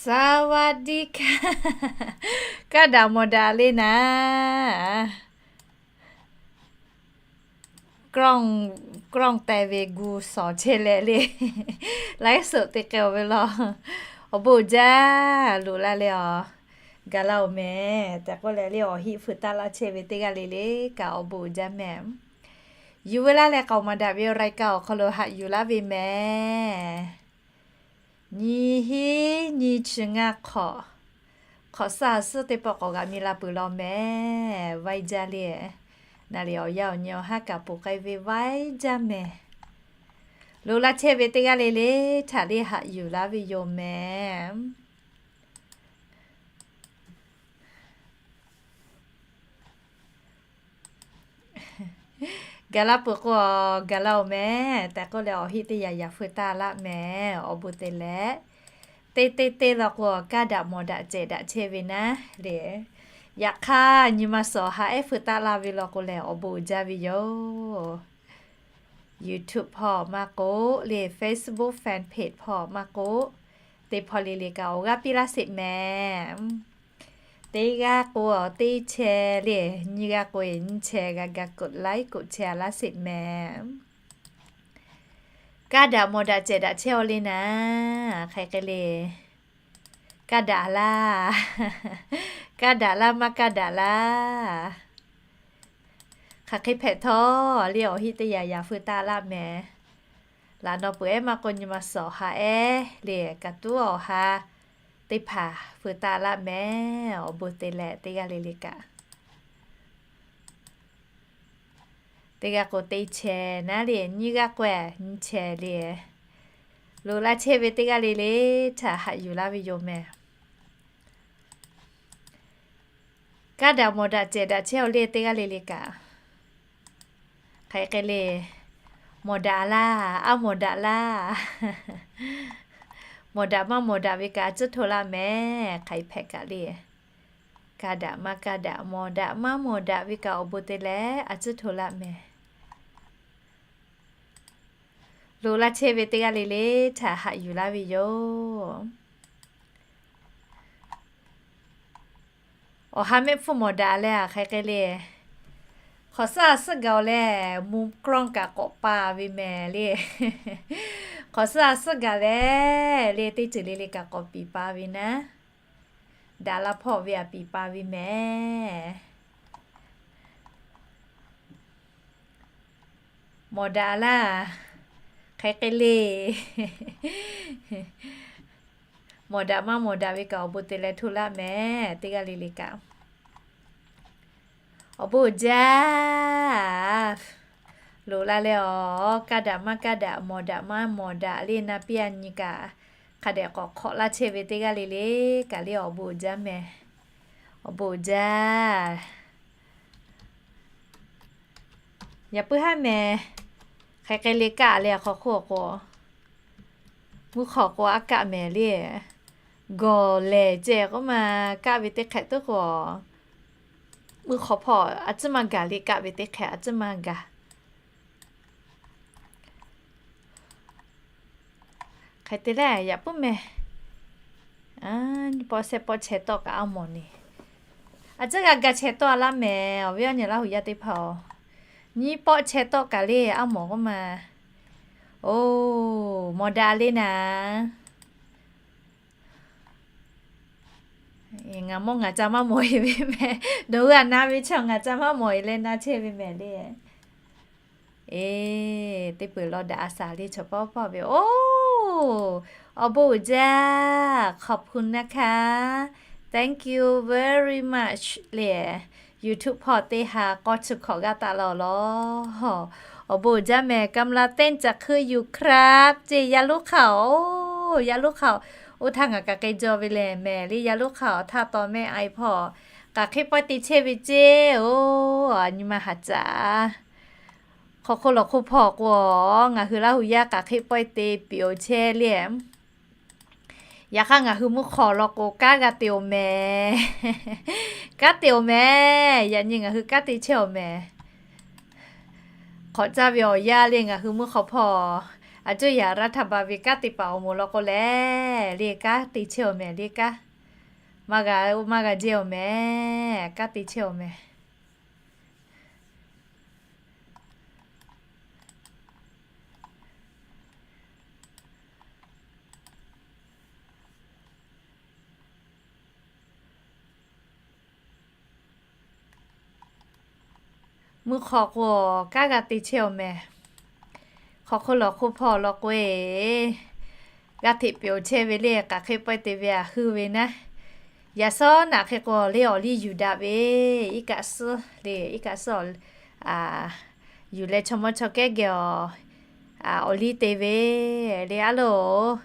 สวัสดีค่ะ Kaˇ daꞈ mawˬ daꞈ le naˍ. กล้อง กล้อง teh ve gu sawˍ chehˇ leh le, ไลฟ์สด te k'ai-oˬ ve law. Awˬ bon uiˍ jaˇ, loꞈ la leh awˬ gaˬ la-oˬ mehˍ tehꞈ k'oˆ leh le, awˬ heˆ feu taˆ laˇ chehˇ ve teˇ g'aˇ le le kaꞈ awˬ bon uiˍ jaˇ mehˍ. Yuˬ ve laˇ leh k'aoˍ maˍ daꞈ ve รายการ awˬ hk'aw lo haꞈ yuˬ laˇ ve mehˍ. Nyi hiˉ nyi chi ngaˇ hk'awꞈ, hk'awꞈ suhˉ a suhˉ teˇ pawˆ k'awꞈ g'aꞈ mi la peuˬ law mehˍ. Vaiˇ jaˇ le. Naˍ riˍ awˬ yanˇ awˬ nyi awˬ haˉ kaꞈ poˬ k'ai ve vaiˇ jaˇ mehˍ. Loꞈ la chehˇ ve teˇ g'aˇ le le htaꞈ le haꞈ yuˬ laˇ ve yoˬ mehˍ. Gaˬ la peuˬ k'o, gaˬ la-oˬ mehˍ tehꞈ k'oˆ leh awˬ heˆ teˇ yanˇ yaꞈ feu taˆ laˇ mehˍ. Awˬ bon te leh, teˇ teˇ teˇ law k'o, kaˇ daꞈ mawˬ daꞈ cehˬ daꞈ chehˇ ve naˉ le. Yaꞈ hk'aˇ nyi ma suhˍ haꞈ ehˉ feu taˆ la ve law k'o lehˬ, awˬ bon uiˍ jaˇ ve yoˬ. YouTube hpawˇ maˇ k'oˆ le, Facebook fan page hpawˇ maˇ k'oˆ, teˇ hpawˇ le le kaꞈ awˬ g'aˇ piˇ laˇ sheˍ mehˍ. Teˇ g'aˇ k'o teˇ chehˇ le, nyiˇ g'aˇ k'o nyiˇ chehˇ g'a ga กดไลค์ กดแชร์ laˇ sheˍ mehˍ. Kaˇ daꞈ mawˬ daꞈ cehˬ daꞈ chehˇ-aw le naˍ. Hk'aˬ hk'e le, kaˇ daꞈ laˇ, kaˇ daꞈ laˇ maˇ kaˇ daꞈ laˇ. Hk'aˬ hk'e hpehꞈ htawˇ le, awˬ heˆ teˇ yanˇ yaꞈ feu taˆ laˇ mehˍ. Laꞈ naw peuˬ ehˉ maˇ k'oˆ, nyi ma suhˍ haꞈ ehˉ le, kaꞈ tuˉ awˬ ha teˇ hpaˍ feu taˆ laˇ mehˍ. Awˬ bon te leh teˇ g'aˇ le le kaꞈ, teˇ g'aˇ k'o teˇ chehˇ naˉ le, nyiˇ g'aˇ k'o nyiˇ chehˇ le. Loꞈ la chehˇ ve teˇ g'aˇ le le htaꞈ haꞈ yuˬ laˇ ve yoˬ mehˍ. Kaˇ daꞈ mawˬ daꞈ cehˬ daꞈ chehˇ-aw le teˇ g'aˇ le le kaꞈ. Hk'aˬ hk'e le, mawˬ daꞈ laˇ, a mawˬ daꞈ laˇ. Mawˬ daꞈ maˇ mawˬ daꞈ ve kaꞈ a tcuhˉ hto laˇ mehˍ. Hk'aˬ hk'e hpehꞈ kaꞈ le, kaˇ daꞈ maˇ kaˇ daꞈ, mawˬ daꞈ maˇ mawˬ daꞈ ve kaꞈ awˬ bon te leh a tcuhˉ hto laˇ mehˍ. Loꞈ la chehˇ ve teˇ g'aˇ le le htaꞈ haꞈ yuˬ laˇ ve yoˬ. Awˬ ha mehˆ hpfuhˇ mawˬ daꞈ leh a hk'aˬ hk'e le, hk'awꞈ suhˉ a suhˉ gaˬ-oˬ leh, mvuh กล้อง kaꞈ k'awꞈ pa ve mehˍ le. Hk'awꞈ suhˉ a suhˉ gaˬ leh le, teˇ ceuˬ le le kaꞈ k'awꞈ piˍ pa ve naˉ. Daꞈ la hpawˇ ve a piˍ pa ve mehˍ. Mawˬ daꞈ laˇ, hk'aˬ hk'e le. Mawˬ daꞈ maˇ mawˬ daꞈ ve kaꞈ awˬ bon te leh hto laˇ mehˍ teˇ g'aˇ le le kaꞈ. Awˬ bon uiˍ jaˇ. Loꞈ la leh awˬ, kaˇ daꞈ maˇ kaˇ daꞈ, mawˬ daꞈ maˇ mawˬ daꞈ le, na piˇ a nyi kaꞈ hk'a dehꞈ k'awꞈ hk'awꞈ laˇ chehˇ ve teˇ g'aˇ le le kaꞈ le, awˬ bon uiˍ jaˇ mehˍ. Awˬ bon uiˍ jaˇ. Yaꞈ puiˉ haˉ mehˍ. Hk'aˬ hk'e le kaˆ le, a hk'aw hk'oˆ k'o, mvuhˇ hk'aw k'o a kaˆ mehˍ le. Gawˬ lehˬ ceh k'oˆ ma, kaˆ ve teˇ hk'ehꞈ tuˉ k'o, mvuhˇ hk'aw hpawˇ a tcuhˉ maˇ gaˬ le, kaˆ ve teˇ hk'ehꞈ a tcuhˉ maˇ gaˬ. Hk'e te leh yaꞈ puiˉ mehˍ. Nyiˇ pawˆ shehˆ pawˆ chehˇ tawˆ kaꞈ a mawˬ ni. A tcuhˉ g'a ga chehˇ tawˆ a laˇ mehˍ. Awˬ viˉ awˬ nyi Laˇ huˍ yaˇ teˇ hpaˍ-oˬ, nyiˇ pawˆ chehˇ tawˆ kaꞈ le a mawˬ k'oˆ ma. Oˬ, mawˬ daꞈ le naˍ. Ngaˬ mawˇ ngaˬ ca maˇ mawˬ-e ve mehˍ. Dawˬ hui a na ve chaw ngaˬ ca maˇ mawˬ-e leh na chehˇ ve mehˍ le. Eˬ, teˇ peuˬ law daꞈ a shaˍ le chaw pawˆ pawˆ ve oˬ. Awˬ bon uiˍ jaˇ, ขอบคุณนะคะ Thank you very much le. YouTube hpawˇ teˇ ha k'awˇ chi hkawꞈ g'aˇ taˆ laˇ-oˬ law. Awˬ bon uiˍ jaˇ mehˍ. กำลังเต้นจักรคืนอยู่ครับ ceˇ. Yaˇ lonˉ hk'a-oˬ, yaˇ lonˉ hk'a-oˬ, oˇ htaˇ ngaˬ kaꞈ k'ai jaw ve lehˬ mehˍ le. Yaˇ lonˉ hk'a-oˬ, htaˇ taw mehˆ a-e hpawˇ kaꞈ hk'e pawehˇ te chehˇ ve ceˇ. Oˬ, a nyi ma haˍ caꞈ. Hk'aw hk'oˆ lawˬ hk'oˆ hpawˇ k'o, ngaˬ hui Laˇ huˍ yaˇ kaꞈ hk'e pawehˇ te piˍ-oˬ chehˇ le. Yaꞈ hk'aˇ ngaˬ hui mvuhˇ hk'aw law k'o, kanˉ g'a te-oˬ mehˍ. Kanˉ te-oˬ mehˍ. Yaꞈ nyi ngaˬ hui kanˉ te chehˇ-oˬ mehˍ. Hk'awꞈ caˇ ve awˬ yanˇ le ngaˬ hui mvuhˇ hk'aw hpawˇ, A cuˇ yaˍ รัฐบาล ve kanˉ te paˍ awˬ moˍ law k'o lehˬ, le kanˉ te chehˇ awˬ mehˍ le kanˉ. Maˇ g'a, maˇ g'a jehˇ awˬ mehˍ, kanˉ te chehˇ awˬ mehˍ. Mvuhˇ hk'aw k'o, kanˉ g'a te chehˇ awˬ mehˍ. Hk'aw hk'oˆ lawˬ hk'oˆ hpawˇ law k'o-e, g'a hteꞈ pyawˬ chehˇ ve le, hk'aˬ hk'e pawehˇ te ve a hui ve naˉ. Yaꞈ shawˉ naꞈ hk'e k'o le, awˬ liˇ yuˬ daꞈ ve, iˉ kaˆ suhˉ le, iˉ kaˆ suhˉ yuˬ leh chaw mawˇ chaw kehˉ geh awˬ, awˬ liˇ te ve le. A loˬ,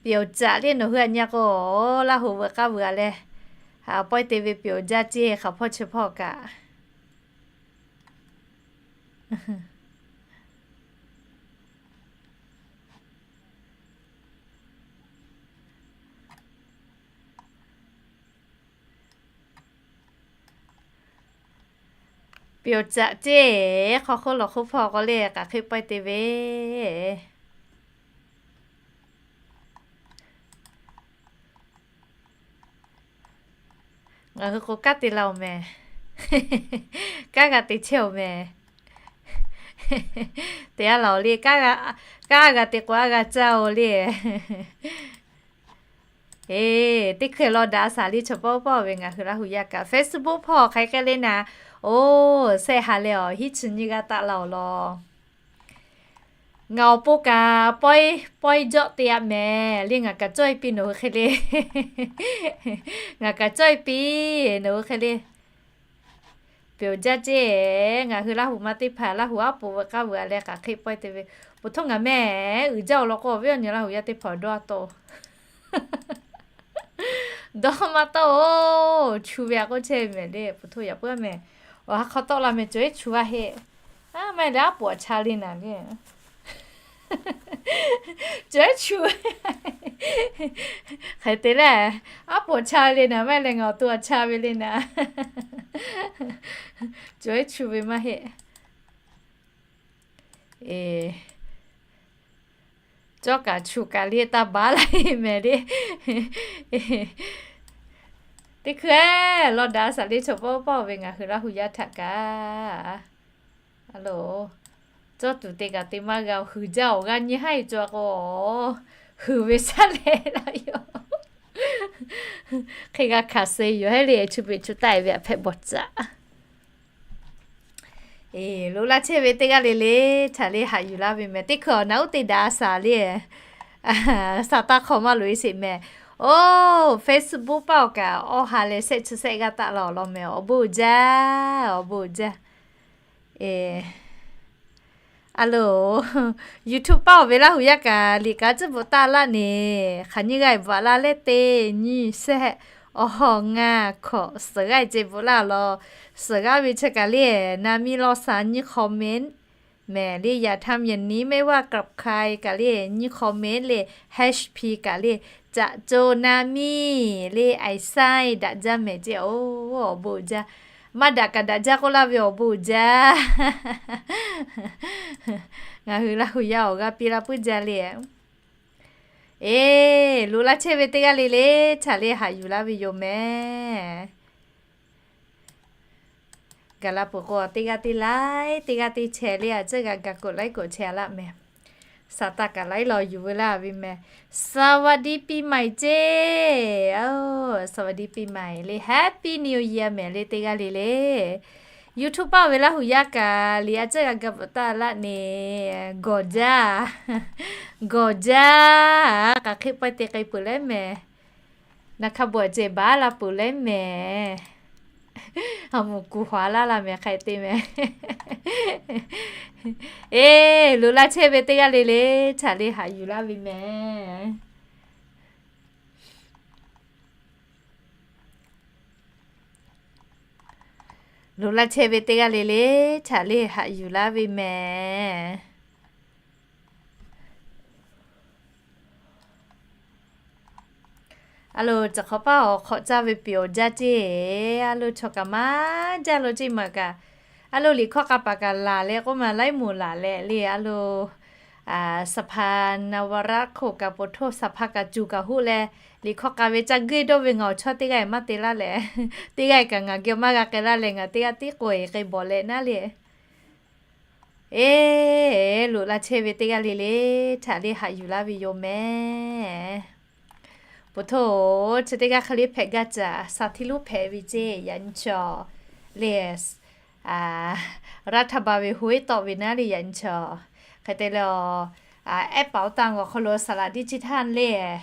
pyawˬ caꞈ le nawˬ hui a nyi k'o, Laˇhuˍ veuꞈ k'aˇ veuꞈ a leh, pawehˇ te ve pyawˬ jaˇ ceˇ hk'aˬ hpawˇ chi hpawˇ kaꞈ. Pyawˬ caꞈ ceˇ, hk'aw hk'oˆ lawˬ hk'oˆ hpawˇ k'o le, hk'aˬ hk'e pawehˇ te ve. Ngaˬ hui k'o kanˉ te la-oˬ mehˍ. Kanˉ g'a te chehˇ-oˬ mehˍ. Te a laˬ le, kanˉ g'a te k'o a g'a caˇ-oˬ le. Eˬ, teˇ hkui law daꞈ a shaˍ le chaw pawˆ pawˆ ve ngaˬ hui Laˇhuˍ yaˇ kaꞈ Facebook hpawˇ hk'aˬ hk'e le naˍ, oˬ, shehˆ ha leh awˬ hiˉ chi nyiˇ g'aˇ taˆ la-oˬ law. Ngaˬ awˬ pon kaꞈ pawehˇ jawˆ te a mehˍ le, ngaˬ kaꞈ cawˇ e piˇ nawˬ hui hk'e le. Ngaˬ kaꞈ cawˇ e piˇ nawˬ hui hk'e le. Pyawˬ jaˇ ceˇ, ngaˬ hui Laˇhuˍ ma teˇ hpaˍ Laˇhuˍ aˉ poꞈ veuꞈ k'aˇ veuꞈ a leh hk'aˬ hk'e pawehˇ te ve, po htoˇ ngaˬ mehˍ uiˍ jaˇ-oˬ law k'o, awˬ viˉ awˬ nyi Laˇhuˍ yaˇ teˇ hpaˍ dawˇ a taw. Dawˇ maˇ tawˆ-oˬ, chu ve a k'oˆ chehˇ mehˍ le, po htoˇ yaꞈ puiˉ mehˍ. Awˬ ha hk'aw tawˆ la mehˍ, cawˬ ehˉ chu a heˆ. Maˇ heˆ leh aˉ poꞈ a cha le naˍ le. Cawˬ ehˉ chu. Hk'e te leh, aˉ poꞈ a cha le naˍ, maˇ heˆ leh ngaˬ awˬ to a cha ve le naˍ. Cawˬ ehˉ chu ve maˇ heˆ. Cawˇ kaꞈ chu kaꞈ le taˇ baˬ laˇ e mehˍ le. Teˇ hkui law daꞈ a shaˍ le chaw pawˆ pawˆ ve ngaˬ hui Laˇhuˍ yaˇ htaꞈ kaꞈ, a loˬ, cawˇ tuˬ te kaꞈ te maˇ g'a, huiˍ jaˇ awˬ g'aˇ nyi haˉ e cawˬ k'o, huiˍ ve shaˉ leh laˇ yoˬ. Hk'e g'a hkanˍ suh yoˬ heˉ le, chu peꞈ chu taˆ e ve a hpehꞈ bawˬ caꞈ. Eˬ, loꞈ laˇ chehˇ ve teˇ g'aˇ le le, htaꞈ le haꞈ yuˬ laˇ ve mehˍ. Teˇ hkui awˬ naˬ uˉ te daꞈ a shaˍ le, sa taˇ hk'aw maˇ loꞈ e sheˍ mehˍ. Oˇ, Facebook paˆ awˬ kaꞈ awˬ ha leh shehˆ chi shehˆ g'aˇ taˆ la awˬ lawn mehˍ. Awˬ bon uiˍ jaˇ, awˬ bon uiˍ jaˇ. A loˬ, YouTube paˆ awˬ ve Laˇhuˍ yaˇ kaꞈ liꞈ kaꞈ tcuhˉ bvuhꞈ taˆ laˇ neˍ. Hk'aˬ nyiˇ g'aˇ e bvuhꞈ laˇ leh teˇ nyiˇ shehˆ awˬ hawˬ ngaˇ hkawꞈ suhˍ g'aˇ e ceh bvuhꞈ laˇ law. Suhˍ g'aˇ ve chi kaꞈ le, na miˇ lawˇ sha nyiˇ comment mehˍ le, อย่าทำอย่างนี้ ไม่ว่ากลับใคร kaꞈ le, nyiˇ comment le, H P kaꞈ le, caꞈ co na miˇ le, ไอ้ไส้ daꞈ jaˇ mehˍ ceˇ. Oˇ, awˬ bon uiˍ jaˇ. Maˇ daꞈ kaꞈ daꞈ jaˇ k'oˆ laˇ ve awˬ bon uiˍ jaˇ. Ngaˬ hui Laˇhuˍ yaˇ awˬ g'aˇ piˇ laˇ puiˉ jaˇ le. Eˬ, loꞈ laˇ chehˇ ve teˇ g'aˇ le le, htaꞈ le haꞈ yuˬ laˇ ve yoˬ mehˍ. Gaˬ la peuˬ k'o, teˇ g'aˇ teˇ laiˉ, teˇ g'aˇ teˇ chehˇ le, a ciˉ g'a gaˬ กดไลค์ กดแชร์ laˇ mehˍ. Saˍtanˍ kaꞈ laiˉ law yuˬ ve laˇ ve mehˍ. สวัสดีปีใหม่ ceˇ. Oˇ, สวัสดีปีใหม่ le, Happy New Year mehˍ le teˇ g'aˇ le le. YouTube paˆ ve Laˇhuˍ yaˇ kaꞈ liꞈ a ciˉ g'a gaˬ bvuhꞈ taˆ laˇ neˍ. Gawˬ jaˇ, gawˬ jaˇ. Hk'aˬ hk'e pawehˇ te k'ai peuˬ leh mehˍ. Naˬ hk'a bvuhꞈ ceh baˬ laˇ peuˬ leh mehˍ. A moˍ kuˬ haˍ laˇ la mehˍ hk'e te mehˍ. Eˬ, loꞈ laˇ chehˇ ve teˇ g'aˇ le le, htaꞈ le haꞈ yuˬ laˇ ve mehˍ. Loꞈ laˇ chehˇ ve teˇ g'aˇ le le, htaꞈ le haꞈ yuˬ laˇ ve mehˍ. A loˬ, caˬ hk'awꞈ paˇ awˬ hk'awꞈ caˇ ve peuˬ awˬ jaˇ ceˇ. A loˬ, chaw kaꞈ maˇ jaˇ lo ceˇ maˬ kaꞈ. A loˬ, liꞈ hkawˇ k'a paˍ kaꞈ laˬ leh k'oˆ ma laiˉ moˍ laˬ leh le, a loˬ, Saˍ hpaˍ naˍ vaˍ raˆ hk'oˆ kaꞈ poˬ htoˇ, saˍ hpaˍ kaꞈ cuˬ kaꞈ hoˆ leh, liꞈ hkawˇ k'a ve caˇ guˇ dawˇ ve ngaˬ awˬ chawˇ teˇ g'aˇ maˇ te laˇ leh, teˇ g'aˇ kaꞈ ngaˬ geh maˇ g'a k'ai laˇ leh, ngaˬ teˇ g'aˇ tiˉ k'oꞈ-e k'ai bawˬ leh naˉ le. Eˬ, loꞈ la chehˇ ve teˇ g'aˇ le le htaꞈ le haꞈ yuˬ laˇ ve yoˬ mehˍ. Poˬ htoˇ, chi teˇ g'aˇ hk'e le hpehꞈ gaˇ caꞈ, saˍ htiˇ lonˉ hpehꞈ ve ceˇ yaꞈ nyi chaw le. Raˇ htaˇ ba ve hoˉ tawˆ ve naˉ le yaꞈ nyi chaw. Hk'e te leh, ehˉ paˍ oˇ taˇ g'awˬ hk'aw lo saˍ laꞈ diˇ chi htaˇ le,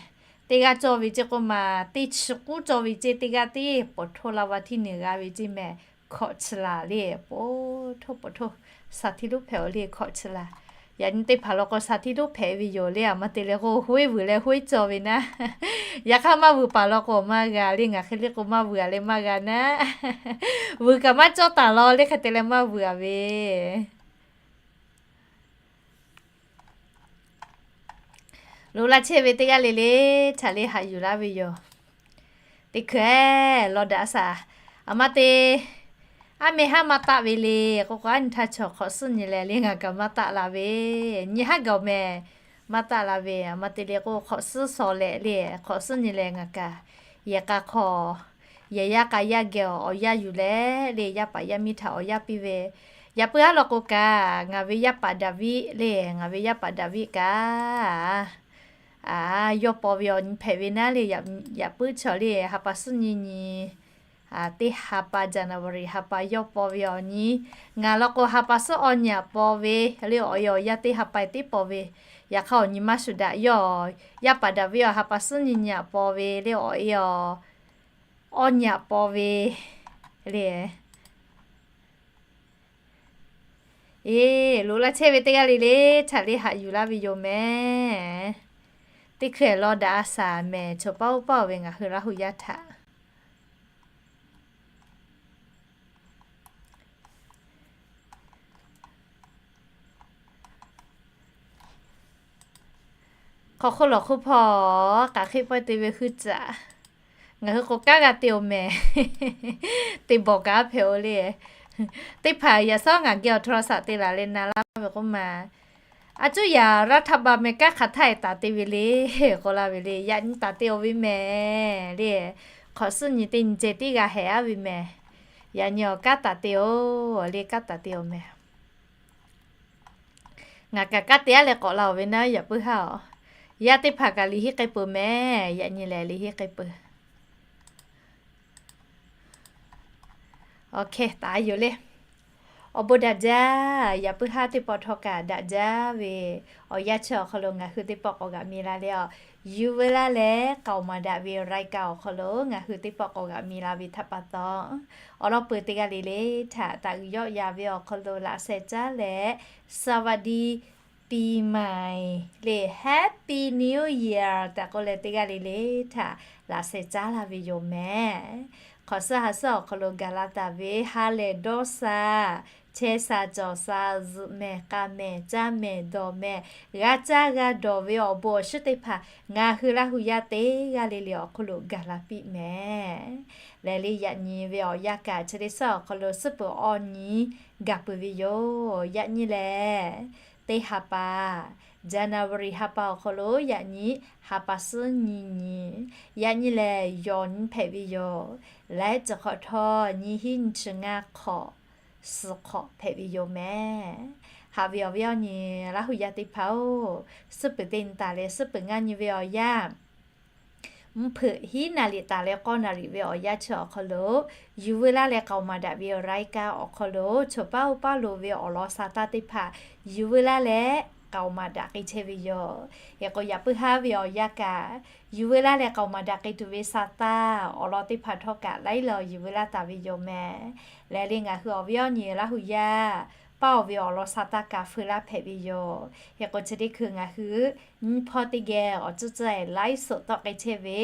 teˇ g'aˇ cawˇ ve ceˇ k'oˆ ma, teˇ chi k'uˉ cawˇ ve ceˇ, teˇ g'aˇ tiˉ poˬ htoˇ la va htiˇ nyi g'a ve ceˇ mehˍ. Hkawꞈ chi laˬ le, poˬ htoˇ poˬ htoˇ, saˍ htiˇ lonˉ hpehꞈ-o le hkawꞈ chi laˬ. Yaꞈ nyi teˇ hpaˍ law k'o saˍ htiˇ lonˉ hpehꞈ ve yoˬ le, a ma te leh k'o hoˉ vuiˬ leh hoˉ cawˇ ve naˉ. Yaꞈ hk'aˇ maˇ vuiˬ paˍ law k'o maˇ g'a le, ngaˬ hk'e le k'o maˇ vuiˬ-a leh maˇ g'a naˉ. Vuiˬ kaꞈ maˇ cawˇ taˍ law le hk'e te leh maˇ vuiˬ-a ve. Loꞈ la chehˇ ve teˇ g'aˇ le le htaꞈ le haꞈ yuˬ laˇ ve yoˬ. Teˇ hkui-eˬ law daꞈ a shaˍ, a ma te, aˉ meh haˉ maˇ taˆ ve le k'oˆ k'o, aˉ nyi htaˇ chaw hk'awꞈ suhˉ nyi leh le ngaˬ kaꞈ maˇ taˆ la ve, nyi haˉ gaˬ-oˬ mehˍ, maˇ taˆ la ve, a ma te le k'o hk'awꞈ suhˉ shaw leh le, hk'awꞈ suhˉ nyi leh ngaˬ kaꞈ, yehˬ k'a hk'aw, yehˬ yaˇ k'a yaˇ geh awˬ yaˇ yuˬ leh le, yaˇ paˍ yaˇ miˇ htaꞈ awˬ yaˇ piˇ ve, yaꞈ puiˉ haˉ law k'o kaꞈ, ngaˬ ve yaˇ paˍ Daˍviˆ le, ngaˬ ve yaˇ paˍ Daˍviˆ kaꞈ, yawˇ paw ve awˬ nyi hpehꞈ ve naˉ le, yaꞈ puiˉ chaw le ha pa suhˉ nyi nyi, teˇ ha pa January ha pa yawˇ paw ve awˬ nyi, ngaˬ law k'o ha pa suhˉ awˬ nyi aꞈ paw ve le, awˬ e awˬ yaˇ teˇ ha pa teˇ paw ve, yaꞈ hk'aˇ awˬ nyi maˇ shuˍ daꞈ yawˇ, yaˇ paˍ Daˍviˆ awˬ ha pa suhˉ nyi nyi aꞈ paw ve le, awˬ e awˬ, awˬ nyi aꞈ paw ve le. Eˬ, loꞈ la chehˇ ve teˇ g'aˇ le le htaꞈ le haꞈ yuˬ laˇ ve yoˬ mehˍ. Teˇ hkui-eˬ law daꞈ a shaˍ mehˍ, chaw paˇ oˇ paˇ-oˬ ve ngaˬ hui Laˇ huˍ yaˇ htaꞈ hk'aw hk'oˆ lawˬ hk'oˆ hpawˇ k'aꞈ hk'eˆ pawehˇ te ve hui caꞈ, ngaˬ hui k'o kanˉ g'a te-oˬ mehˍ. Te bawˬ kaꞈ hpehꞈ-o le. Teˇ hpaˍ yaꞈ shawˉ ngaˬ geh awˬ htoꞈ la shaꞈ te laˬ leh na laˇ ve k'oˆ ma, a cuˉ yaꞈ raˇ htaˇ ba meh kanˉ hk'aˬ htaˇ-e taˍ te ve le k'oˆ laˇ ve le. Yaꞈ nyi taˍ te-oˬ ve mehˍ le. Hk'awꞈ suhˉ nyi teˇ nyi ceh tiˉ g'a hehꞈ-a ve mehˍ. Yaꞈ nyi awˬ kanˉ taˍ te-oˬ le, kanˉ taˍ te-oˬ mehˍ. Ngaˬ kaꞈ kanˉ te-a leh k'awꞈ la-oˬ ve naˉ yaꞈ puiˉ haˉ-oˬ. Yaˇ teˇ hpaˍ kaꞈ liꞈ henˇ k'ai peuˬ mehˍ. Yaꞈ nyi lehˬ liꞈ henˇ k'ai peuˬ. Awˬ hkeh taˍ yoˬ le. Awˬ bon daꞈ jaˇ. Yaꞈ puiˉ haˉ teˇ pawˆ htawˇ kaꞈ daꞈ jaˇ ve awˬ yanˇ chi awˬ hk'aw lo ngaˬ hui teˇ pawˆ k'awꞈ g'aꞈ mi la leh, a, yuˬ veu laˇ leh k'aoˍ maˍ daꞈ ve รายการ awˬ hk'aw lo ngaˬ hui teˇ pawˆ k'awꞈ g'aꞈ mi la ve htaꞈ pa taw, awˬ lawn peuˬ teˇ g'aˇ le le htaꞈ taꞈ g'uiˬ yawˆ yan ve awˬ hk'aw lo laꞈ sheh caˉ leh, สวัสดีปีใหม่ le, Happy New Year tehꞈ k'oˆ leh teˇ g'aˇ le le htaꞈ laꞈ sheh caˉ laˇ ve yoˬ mehˍ. Hk'awꞈ suhˉ ha suhˉ awˬ hk'aw lo gaˬ la taˍ ve ha lehˬ dawˇ sha, chehˇ sha cawˬ sha, zuhꞈ mehˍ k'a mehˍ caˇ mehˍ dawˬ mehˍ, g'a caˇ g'a dawˬ ve awˬ bon awˬ shinˉ teˇ hpaˍ ngaˬ hui Laˇ huˍ yaˇ teˇ g'aˇ le le awˬ hk'oˆ lo gaˬ la piˇ mehˍ. Lehˬ le yaꞈ nyi ve awˬ yanˇ kaꞈ chi teˇ suhˉ awˬ hk'aw lo suhˉ peuˬ awˬ nyi gaˬ peuˬ ve yoˬ. Yaꞈ nyi lehˬ, teˇ ha pa, January ha pa awˬ hk'aw lo yaꞈ nyi ha pa suhˉ nyi nyi, yaꞈ nyi lehˬ yawˬ nyi hpehꞈ ve yoˬ. Laiˉ ceuˬ hk'awꞈ htawˇ nyiˇ hinˉ nyiˇ chi ngaˇ hk'awꞈ suhˍ hk'awꞈ hpehꞈ ve yoˬ mehˍ. Haꞈ ve awˬ viˉ awˬ nyi Laˇ huˍ yaˇ teˇ hpaˍ-oˬ, suhˉ peuˬ teˇ nyi taˍ leh suhˉ peuˬ ngaˇ nyi ve awˬ yanˇ, mvuhˇ hpeuꞈ hiˉ naˍ riˍ taˍ leh k'awˇ naˍ riˍ ve awˬ yanˇ chi awˬ hk'aw lo, yuˬ veu laˇ leh k'aoˍ maˍ daꞈ ve รายการ awˬ hk'aw lo, chaw paˇ oˇ paˇ loˍ ve awˬ lawn sa taˇ teˇ hpaˍ yuˬ veu laˇ leh k'aoˍ maˍ daꞈ k'ai chehˇ ve yoˬ. Hk'e k'o yaꞈ puiˉ haˉ ve awˬ yanˇ kaꞈ, yuˬ veu laˇ leh k'aoˍ maˍ daꞈ k'ai tuˬ ve sa taˇ awˬ lawn teˇ hpaˍ htawˇ kaꞈ laiˉ lawˬ yuˬ veu laˇ taˍ ve yoˬ mehˍ. Lehˬ le ngaˬ hui awˬ viˉ awˬ nyi Laˇ huˍ yaˇ paˇ-oˬ ve awˬ lawn sa taˇ kaꞈ feu laˇ hpehꞈ ve yoˬ. Hk'e k'o chi teˇ hkui ngaˬ hui nyiˇ hpawˇ teˇ geh awˬ tcuhˉ tcuhˉ-e ไลฟ์สด tawˆ k'ai chehˇ ve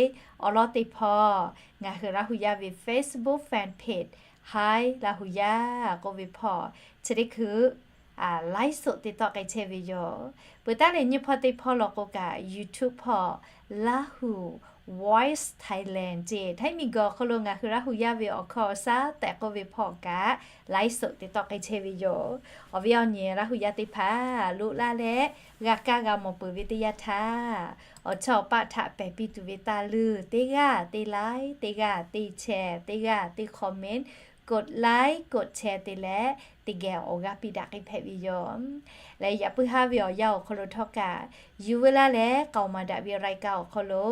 awˬ lawn teˇ hpawˇ, ngaˬ hui Laˇ huˍ yaˇ ve Facebook fan page Hi Laˇ huˍ yaˇ k'oˆ ve hpawˇ, chi teˇ hkui ไลฟ์สด teˇ tawˆ k'ai chehˇ ve yoˬ. Peuˬ taˉ leh nyiˇ hpawˇ teˇ hpawˇ law k'o kaꞈ YouTube hpawˇ Laˇ huˍ Voice Thailand ceˇ. Htaiˇ miˬguiˬ awˬ hk'aw lo ngaˬ hui Laˇ hu yaˇ ve awˬ hkawˇ awˬ shaˉ tehꞈ k'oˆ ve hpawˇ kaꞈ, ไลฟ์สด te tawˆ k'ai chehˇ ve yoˬ. Awˬ viˉ awˬ nyi Laˇ hu yaˇ teˇ hpaˍ loꞈ laˇ leh g'a kaˇ g'a mawˬ peuˬ ve teˇ yanˇ htaˇ, awˬ chawˇ awˬ paˆ htaꞈ pehˬ piˇ tuˬ ve taˇ leuˬ, teˇ g'aˇ teˇ ไลค์, teˇ g'aˇ teˇ แชร์, teˇ g'aˇ teˇ comment, กดไลค์ กดแชร์ te leh teˇ geh awˬ g'aˇ piˇ daꞈ k'ai hpehꞈ ve yoˬ. Leh yaꞈ puiˉ haˉ ve awˬ yanˇ awˬ hk'aw lo htawˇ kaꞈ, yuˬ veu laˇ leh k'aoˍ maˍ daꞈ ve รายการ awˬ hk'aw lo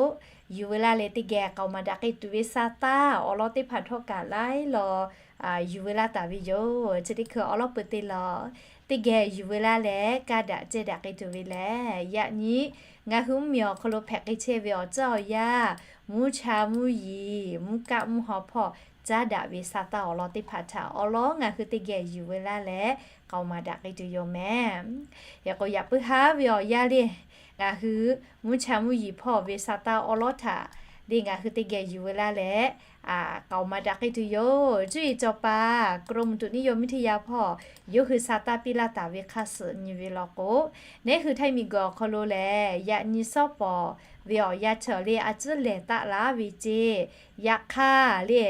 yuˬ veu laˇ leh teˇ geh k'aoˍ maˍ daꞈ k'ai tuˬ ve sa taˇ awˬ lawn teˇ hpaˍ htawˇ kaꞈ laiˉ law yuˬ veu laˇ taˍ ve yoˬ. Chi teˇ hkui awˬ lawn peuˬ te law, teˇ geh yuˬ veu laˇ leh kaˇ daꞈ cehˇ daꞈ k'ai tuˬ ve lehˬ, yaꞈ nyi ngaˬ hui mvuhˇmiˬ awˬ hk'aw lo hpehꞈ k'ai chehˇ ve awˬ ceuˬ awˬ yanˇ, mvuhˇ cha mvuhˇ yiˍ, mvuhˇ kaˆ mvuhˇ haw hpawˇ caˉ daꞈ ve sa taˇ awˬ lawn teˇ hpaˍ htaꞈ awˬ lawn ngaˬ hui teˇ geh yuˬ veu laˇ leh k'aoˍ maˍ daꞈ k'ai tuˬ yoˬ mehˍ. Hk'e k'o, yaꞈ puiˉ haˉ ve awˬ yanˇ le, ngaˬ hui mvuhˇ cha mvuhˇ yiˍ hpawˇ ve sa taˇ awˬ lawn htaꞈ le ngaˬ hui teˇ geh yuˬ veu laˇ leh k'aoˍ maˍ daꞈ k'ai tuˬ yoˬ. Cuˇ yiˍ cawˬ paˍ กรมอุตุนิยมวิทยา hpawˇ yawˇ hui sa taˇ piˇ laˇ taˍ ve hk'a suhˍ nyi ve law k'o, neˉ hui Htaiˇ miˬguiˬ awˬ hk'aw lo lehˬ, yaꞈ nyi sawˉ pawˍ ve awˬ yanˇ chi le a ciˉ lehˬ taˆ laˇ ve ceˇ. Yaꞈ hk'aˇ le,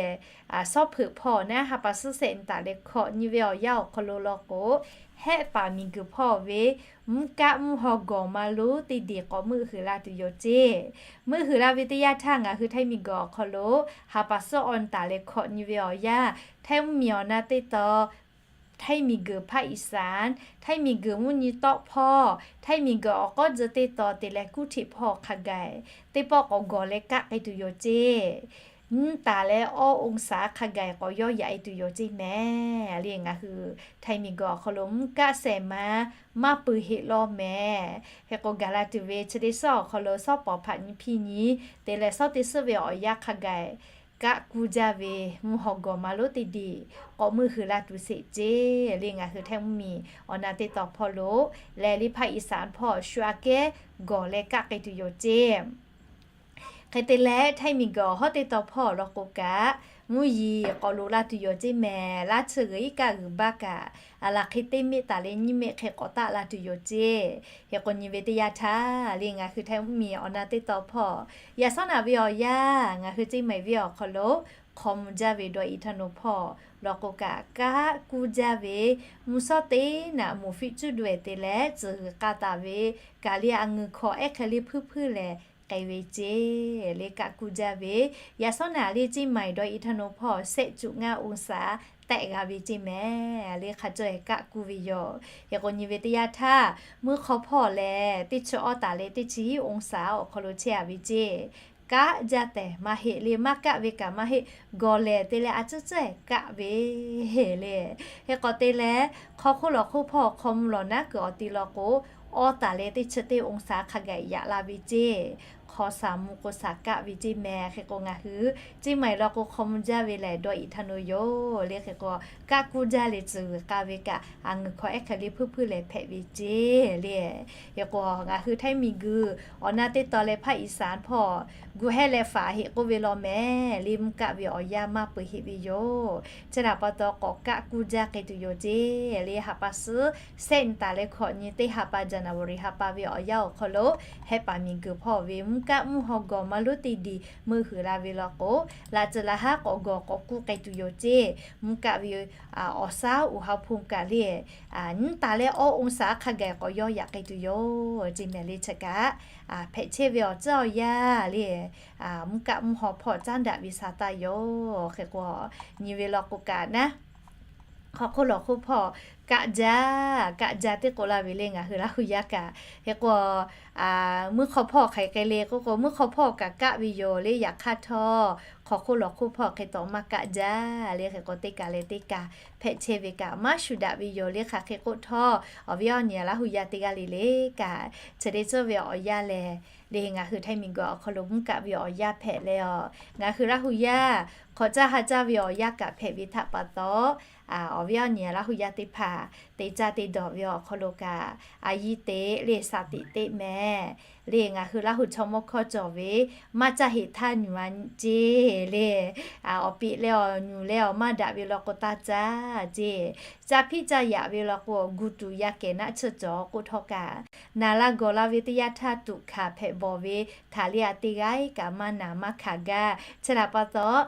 sawˉ hpeuꞈ hpawˇ naˉ ha pa suhˉ sehˆ nyi taˍ leh hkawꞈ nyi ve awˬ yanˇ awˬ hk'aw lo law k'o, hehˆ paˍ miˬguiˬ hpawˇ ve mvuhˇ kaˆ mvuhˇ haw gawˬ ma lonˉ teˇ diˬ k'awꞈ meuˆ huiˍ la tuˬ yoˬ ceˇ. Meuˆ huiˍ la ve teˇ yanˇ htaˇ ngaˬ hui Htaiˇ miˬguiˬ awˬ hk'aw lo ha pa suhˉ awˬ nyi taˍ leh hkawꞈ nyi ve awˬ yanˇ, Htaiˇ mvuhˇmiˬ awˬ na teˇ taw, Htaiˇ miˬguiˬ ภาคอีสาน, Htaiˇ miˬguiˬ mvuhˇ nyi tawˆ hpawˇ, Htaiˇ miˬguiˬ awˬ k'awˉ tcuh teˇ taw te leh kuˇ hteꞈ hpawˇ hk'a gaˬ teˇ pawˆ k'awꞈ gawˬ leh kaˆ k'ai tuˬ yoˬ ceˇ. Nyiˇ taˍ leh awˇ องศา hk'a gaˬ k'awꞈ yawˇ yaꞈ e tuˬ yoˬ ceˇ mehˍ. Le ngaˬ hui Htaiˇ miˬguiˬ awˬ hk'aw lo mvuhˇ kaˆ sehˍ ma maˇ peuˬ heˆ law mehˍ. Hk'e k'o, gaˬ la tuˬ ve chi teˇ suhˉ awˬ hk'aw lo sawˉ pawˍ hpaꞈ nyi hpiˇ nyi te leh sawˉ teˇ suhˉ ve awˬ yanˇ hk'a gaˬ kaˆ kuˇ jaˇ ve mvuhˇ haw gawˬ ma lonˉ teˇ diˬ k'awꞈ meuˆ huiˍ la tuˬ sheˍ ceˇ. Le ngaˬ hui Htaiˇ mvuhˇmiˬ awˬ na teˇ taw hpawˇ lo lehˬ, le ภาคอีสาน hpawˇ shu aꞈ kehˉ gawˬ leh kaˆ k'ai tuˬ yoˬ ceˇ. Hk'e te leh, Htaiˇ miˬguiˬ awˬ hawˉ teˇ taw hpawˇ law k'o kaꞈ, mvuhˇ yiˍ k'awꞈ loꞈ la tuˬ yoˬ ceˇ mehˍ. Laˇ chi g'uiˬ iˉ kaˆ g'uiˬ baˇ kaꞈ, a laˬ hk'e teˇ meˆ taˍ leh nyiˇ meˆ hk'e k'awꞈ taˆ la tuˬ yoˬ ceˇ. Hk'e k'o, nyi ve teˇ yanˇ htaˇ le ngaˬ hui Htaiˇ mvuhˇmiˬ awˬ na teˇ taw hpawˇ yaꞈ sawˉ naꞈ ve awˬ yanˇ ngaˬ hui ceˇ mehˍ ve awˬ hk'aw lo hk'aw mvuh jaˇ ve dawˇ iˍ htaˇ naw hpawˇ law k'o kaꞈ, kaˆ kuˇ jaˇ ve mvuhˇ shawˉ teˇ naꞈ moˍ fiˆ cuˇ daweh te leh tcuhˬ g'uiˬ k'a taˍ ve kaꞈ le, a ngeuˬ hkawꞈ ehˉ hk'e le hpuiˇ hpuiˇ lehˬ k'ai ve ceˇ. Le kaˆ kuˇ jaˇ ve, yaꞈ sawˉ naꞈ le ceˇ mehˍ dawˇ iˍ htaˇ naw hpawˇ sehˆ cuꞈ ngaˇ องศา tehˆ g'a ve ceˇ mehˍ. Le hk'a caweh kaˆ kuˇ ve yoˬ. Hk'e k'o, nyi ve teˇ yanˇ htaˇ mvuhˇ hk'aw hpawˇ lehˬ, teˇ chi awˇ taˍ leh teˇ chi hiˉ องศา awˬ hk'aw lo chehˇ a ve ceˇ. Kaˆ jaˇ tehˬ maˇ heˆ le, maˇ kaˆ ve kaꞈ maˇ heˆ, gawˬ lehˬ te leh a ciˉ ciˉ kaˆ ve le. Hk'e k'o te leh, hk'aw hk'oˆ lawˬ hk'oˆ hpawˇ hk'aw mvuh lawˬ naˉ kuiˬ awˬ ti law k'o, awˇ taˍ leh teˇ chi teˇ องศา hk'a gaˬ yaꞈ la ve ceˇ. Hk'aw shaˍ mvuh k'o shaˍ kaˆ ve ceˇ mehˍ. Hk'e k'o, ngaˬ hui ceˇ mehˍ law k'o hk'aw mvuh jaˇ ve lehˬ dawˇ iˍ htaˇ naw yoˬ. Le hk'e k'o, kaˆ kuˇ jaˇ leh tcuhˬ g'uiˬ k'a ve kaꞈ, a ngeuˬ hkawꞈ ehˉ hk'e le hpuiˇ hpuiˇ lehˬ hpehꞈ ve ceˇ le. Hk'e k'o, ngaˬ hui Htaiˇ miˬguiˬ awˬ na teˇ taw leh ภาคอีสาน hpawˇ gu hehˉ leh faˍ heˆ k'oˆ ve law mehˍ. Le mvuhˇ kaˆ ve awˬ yanˇ maˇ peuˬ heˆ ve yoˬ. Chi htaꞈ pa taw k'awꞈ kaˆ kuˇ jaˇ k'ai tuˬ yoˬ ceˇ. Le ha pa suhˉ sehˆ nyi taˍ leh hkawꞈ nyi teˇ ha pa January ha pa ve awˬ yanˇ awˬ hk'aw lo, hehˆ paˍ miˬguiˬ hpawˇ ve mvuhˇ kaˆ mvuhˇ haw gawˬ maˇ lonˉ teˇ diˬ meuˆ huiˍ la ve law k'o, laꞈ ceuˬ laˬ haˉ k'awꞈ gawˬ k'awꞈ kuˇ k'ai tuˬ yoˬ ceˇ. Mvuhˇ kaˆ ve awˬ shaˉ อุณหภูมิ kaꞈ le nyiˇ taˍ leh awˇ องศา hk'a gaˬ k'awꞈ yawˇ yaꞈ k'ai tuˬ yoˬ ceˇ mehˍ. Le chi kaꞈ hpehꞈ chehˇ ve awˬ ceuˬ awˬ yanˇ le mvuhˇ kaˆ mvuhˇ haw hpawˇ caˉ daꞈ ve sa taˇ yoˬ. Hk'e k'o, nyi ve law k'o kaꞈ naˉ, hk'aw hk'oˆ lawˬ hk'oˆ hpawˇ kaˆ jaˇ, kaˆ jaˇ teˇ k'o la ve le ngaˬ hui Laˇ hu yaˇ kaꞈ. Hk'e k'o, mvuhˇ hk'aw hpawˇ hk'aˬ hk'e le k'oˆ k'o, mvuhˇ hk'aw hpawˇ kaꞈ kaˆ ve yoˬ le. Yaꞈ hk'aˇ htawˇ, hk'aw hk'oˆ lawˬ hk'oˆ hpawˇ hk'e taw maˇ kaˆ jaˇ le. Hk'e k'o, teˇ kaˬ leh teˇ kaˬ hpehꞈ chehˇ ve kaꞈ maˇ shuˍ daꞈ ve yoˬ le. Hk'aˬ hk'e k'oˆ htawˇ, awˬ viˉ awˬ nyi Laˇ hu yaˇ teˇ g'aˇ le le kaꞈ, chi teˇ ceuˬ ve awˬ yanˇ lehˬ, le ngaˬ hui Htaiˇ miˬguiˬ awˬ hk'aw lo mvuhˇ kaˆ ve awˬ yanˇ hpehꞈ leh a, ngaˬ hui Laˇ hu yaˇ hk'awꞈ caˇ ha caˇ ve awˬ yanˇ kaꞈ hpehꞈ ve htaꞈ pa taw, Awˬ viˉ awˬ nyi Laˇ hu yaˇ teˇ hpaˍ te caˇ te dawˬ ve awˬ hk'aw lo kaꞈ, a yiˇ teꞈ le, shaˍ tiꞈ teˇ meh le, ngaˬ hui Laˇ hu chaw mawˇ hkawˇ cawˬ ve maˇ caˇ heˍ htaˇ nyuˬ a ceˇ le. Awˬ peꞈ leh awˬ nyuˬ leh awˬ maˇ daꞈ ve law k'o taˇ caˇ ceˇ. Caˇ hpiˇ caˇ yaꞈ ve law k'o, gu tuˬ yaˇ kehˬ naˆ tsuhˇ cawˬ k'oˆ htawˇ kaꞈ, naˬ la gawˬ la ve teˇ yanˇ htaˇ tuꞈ hkanˍ hpehꞈ bawˬ ve htaꞈ le a teˇ g'aˇ kaꞈ maˇ naˬ maˇ hkanˍ gaˇ. Chi htaꞈ pa taw,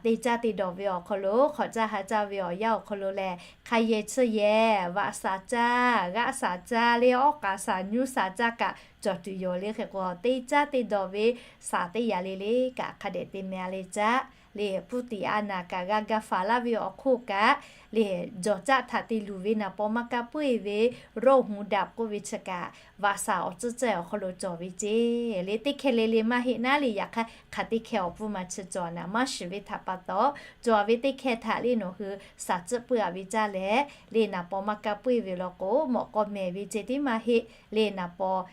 te caˇ te dawˬ ve awˬ hk'aw lo hk'awꞈ caˇ ha caˇ ve awˬ yanˇ awˬ hk'aw lo lehˬ, hk'a yehˬ tsuhˇ yehˬ, vaꞈ shaˍ caˇ, g'aˆ shaˍ caˇ le, awˉ k'aˍ shaˍ nyuˇ shaˍ caˇ kaꞈ cawˬ tuˬ yoˬ le. Hk'e k'o, te caˇ te dawˬ ve shaˍ teˇ yanˇ le le kaꞈ hk'a dehꞈ te meh a le caˇ. Le puˇ tiꞈ a naˍ kaꞈ g'a ga faˍ laˇ ve awˬ hk'oˆ kaꞈ, le jawˬ caˆ htaꞈ te luˬ ve naˍ paw maˇ kaˇ puiˉ ve roˆ hmuˍ daꞈ k'oˆ ve chi kaꞈ, vaꞈ shaˍ awˬ tcuhˇ cehˇ awˬ hk'aw lo cawˬ ve ceˇ. Le teˇ hkeh le le maˇ heˆ naˉ le, yaꞈ hk'aˇ hk'aˬ teˇ hkeh awˬ pfuhˇ ma chi cawˬ naˍ maˇ shiˍ ve htaꞈ pa taw, cawˬ ve teˇ hkeh htaꞈ le nawˬ hui shaˍ tcuhˆ puiˉ a ve caˇ leh, le naˍ paw maˇ kaˇ puiˉ ve law k'o, mawꞈ k'aw mehˍ ve ceh tiˉ maˇ heˆ. Le naˍ paw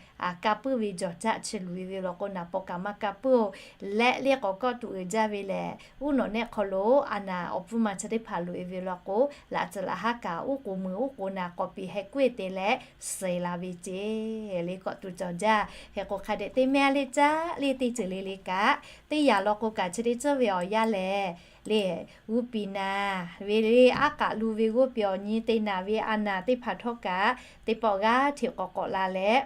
kaˇ puiˉ ve jawˬ caˆ chi luˬ ve law k'o, naˍ paw kaꞈ maˇ kaˇ puiˉ-oˬ. Leh le k'awꞈ kawˆ tuꞈ uiˍ jaˇ ve lehˬ, uˉ nawꞈ nehˆ hk'aw lo a naˍ awˬ pfuhˇ ma chi teˇ hpaˍ loꞈ e ve law k'o, laꞈ tcuhˍ laꞈ haˉ kaꞈ uˉ k'oˍ meuˍ uˉ k'oˍ naˍ k'awꞈ piˍ heh kuˉ e te leh suh la ve ceˇ. Le kawˆ tuꞈ cawˬ jaˇ. Hk'e k'o, hk'a dehꞈ te meh a le caˇ le teˇ ceuˬ le le kaꞈ, teˇ yanˇ law k'o kaꞈ chi teˇ ceuˬ ve awˬ yanˇ lehˬ, le g'uˇ piˍ naˍ ve le, aˉ k'aꞈ lu ve g'oˇ piˍ awˬ nyi te naˍ ve a naˍ teˇ hpaˍ htawˇ kaꞈ, teˇ pawˆ g'aˇ hteꞈ k'awꞈ k'awꞈ la leh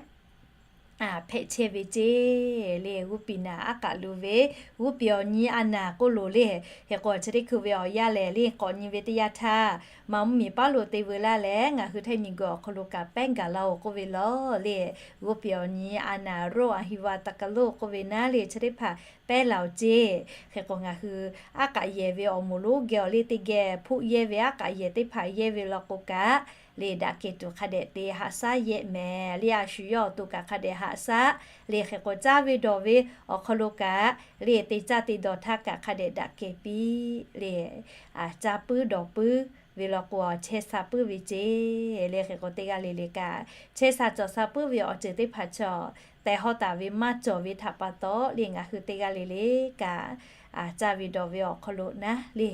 hpehꞈ chehˇ ve ceˇ. Le g'uˇ piˍ naˍ aˉ k'aꞈ lu ve, g'uˇ piˍ awˬ nyi a naˍ k'oˆ loˬ le. Hk'e k'o, chi teˇ hkui ve awˬ yanˇ lehˬ, le k'awꞈ nyi ve teˇ yanˇ htaˇ, maˍ mvuhˇ miˬ paˉ lo te veu laˇ leh, ngaˬ hui htaiˇ miˬ guiˬ awˬ hk'aw lo kaꞈ pehˉ gaˬ laˇ-oˬ k'oˆ ve lawˬ le. G'uˇ piˍ awˬ nyi a naˍ roˆ a hiˍ va taˍ kaˍ loˆ k'oˆ ve naˉ le, chi teˇ hpaˍ pehˉ laˬ-oˬ ceˇ. Hk'e k'o, ngaˬ hui aˉ k'aꞈ yehˬ ve awˬ moˍ lonˉ geh awˬ le teˇ geh hpoˆ yehˇ ve aˉ k'aꞈ yehˬ teˇ hpaˍ yehˇ ve law k'o kaꞈ, le daꞈ kehˬ tuˬ hk'a dehꞈ te haꞈ shaˉ yehˆ mehˍ. Le a shu yawˇ awˬ to kaꞈ hk'a dehꞈ haꞈ shaˉ. Le hk'e k'o, caˇ ve dawˬ ve awˬ hk'aw lo kaꞈ, le te caˇ te dawˬ htaˇ kaꞈ hk'a dehꞈ daꞈ kehˬ piˇ le. Caˇ puiˉ dawˬ puiˉ ve law k'o, chehˇ sha puiˉ ve ceˇ. Le hk'e k'o, teˇ g'aˇ le le kaꞈ chehˇ sha cawˬ sha puiˉ ve awˬ ceuˬ teˇ hpaˍ chaw tehˬ hawˉ taˍ ve maˇ cawˬ ve htaꞈ pa taw, le ngaˬ hui teˇ g'aˇ le le kaꞈ, caˇ ve dawˬ ve awˬ hk'aw lo naˉ le,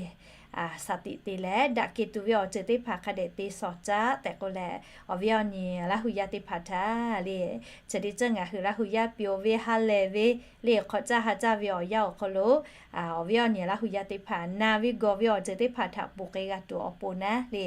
shaˍ tiꞈ te leh daꞈ kehˬ tuˬ ve awˬ ceuˬ teˇ hpaˍ hk'a dehꞈ te shawˍ caˉ tehꞈ k'oˆ leh, awˬ viˉ awˬ nyi Laˇ hu yaˇ teˇ hpaˍ htaꞈ le, chi teˇ ceuˬ ngaˬ hui Laˇ hu yaˇ pyawˬ ve ha lehˬ ve le hk'awꞈ caˇ ha caˇ ve awˬ yanˇ awˬ hk'aw lo, awˬ viˉ awˬ nyi Laˇ hu yaˇ teˇ hpaˍ naˬ ve gawˬ ve awˬ ceuˬ teˇ hpaˍ htaꞈ ponˬ k'ai g'a tuˬ awˬ pon naˉ le,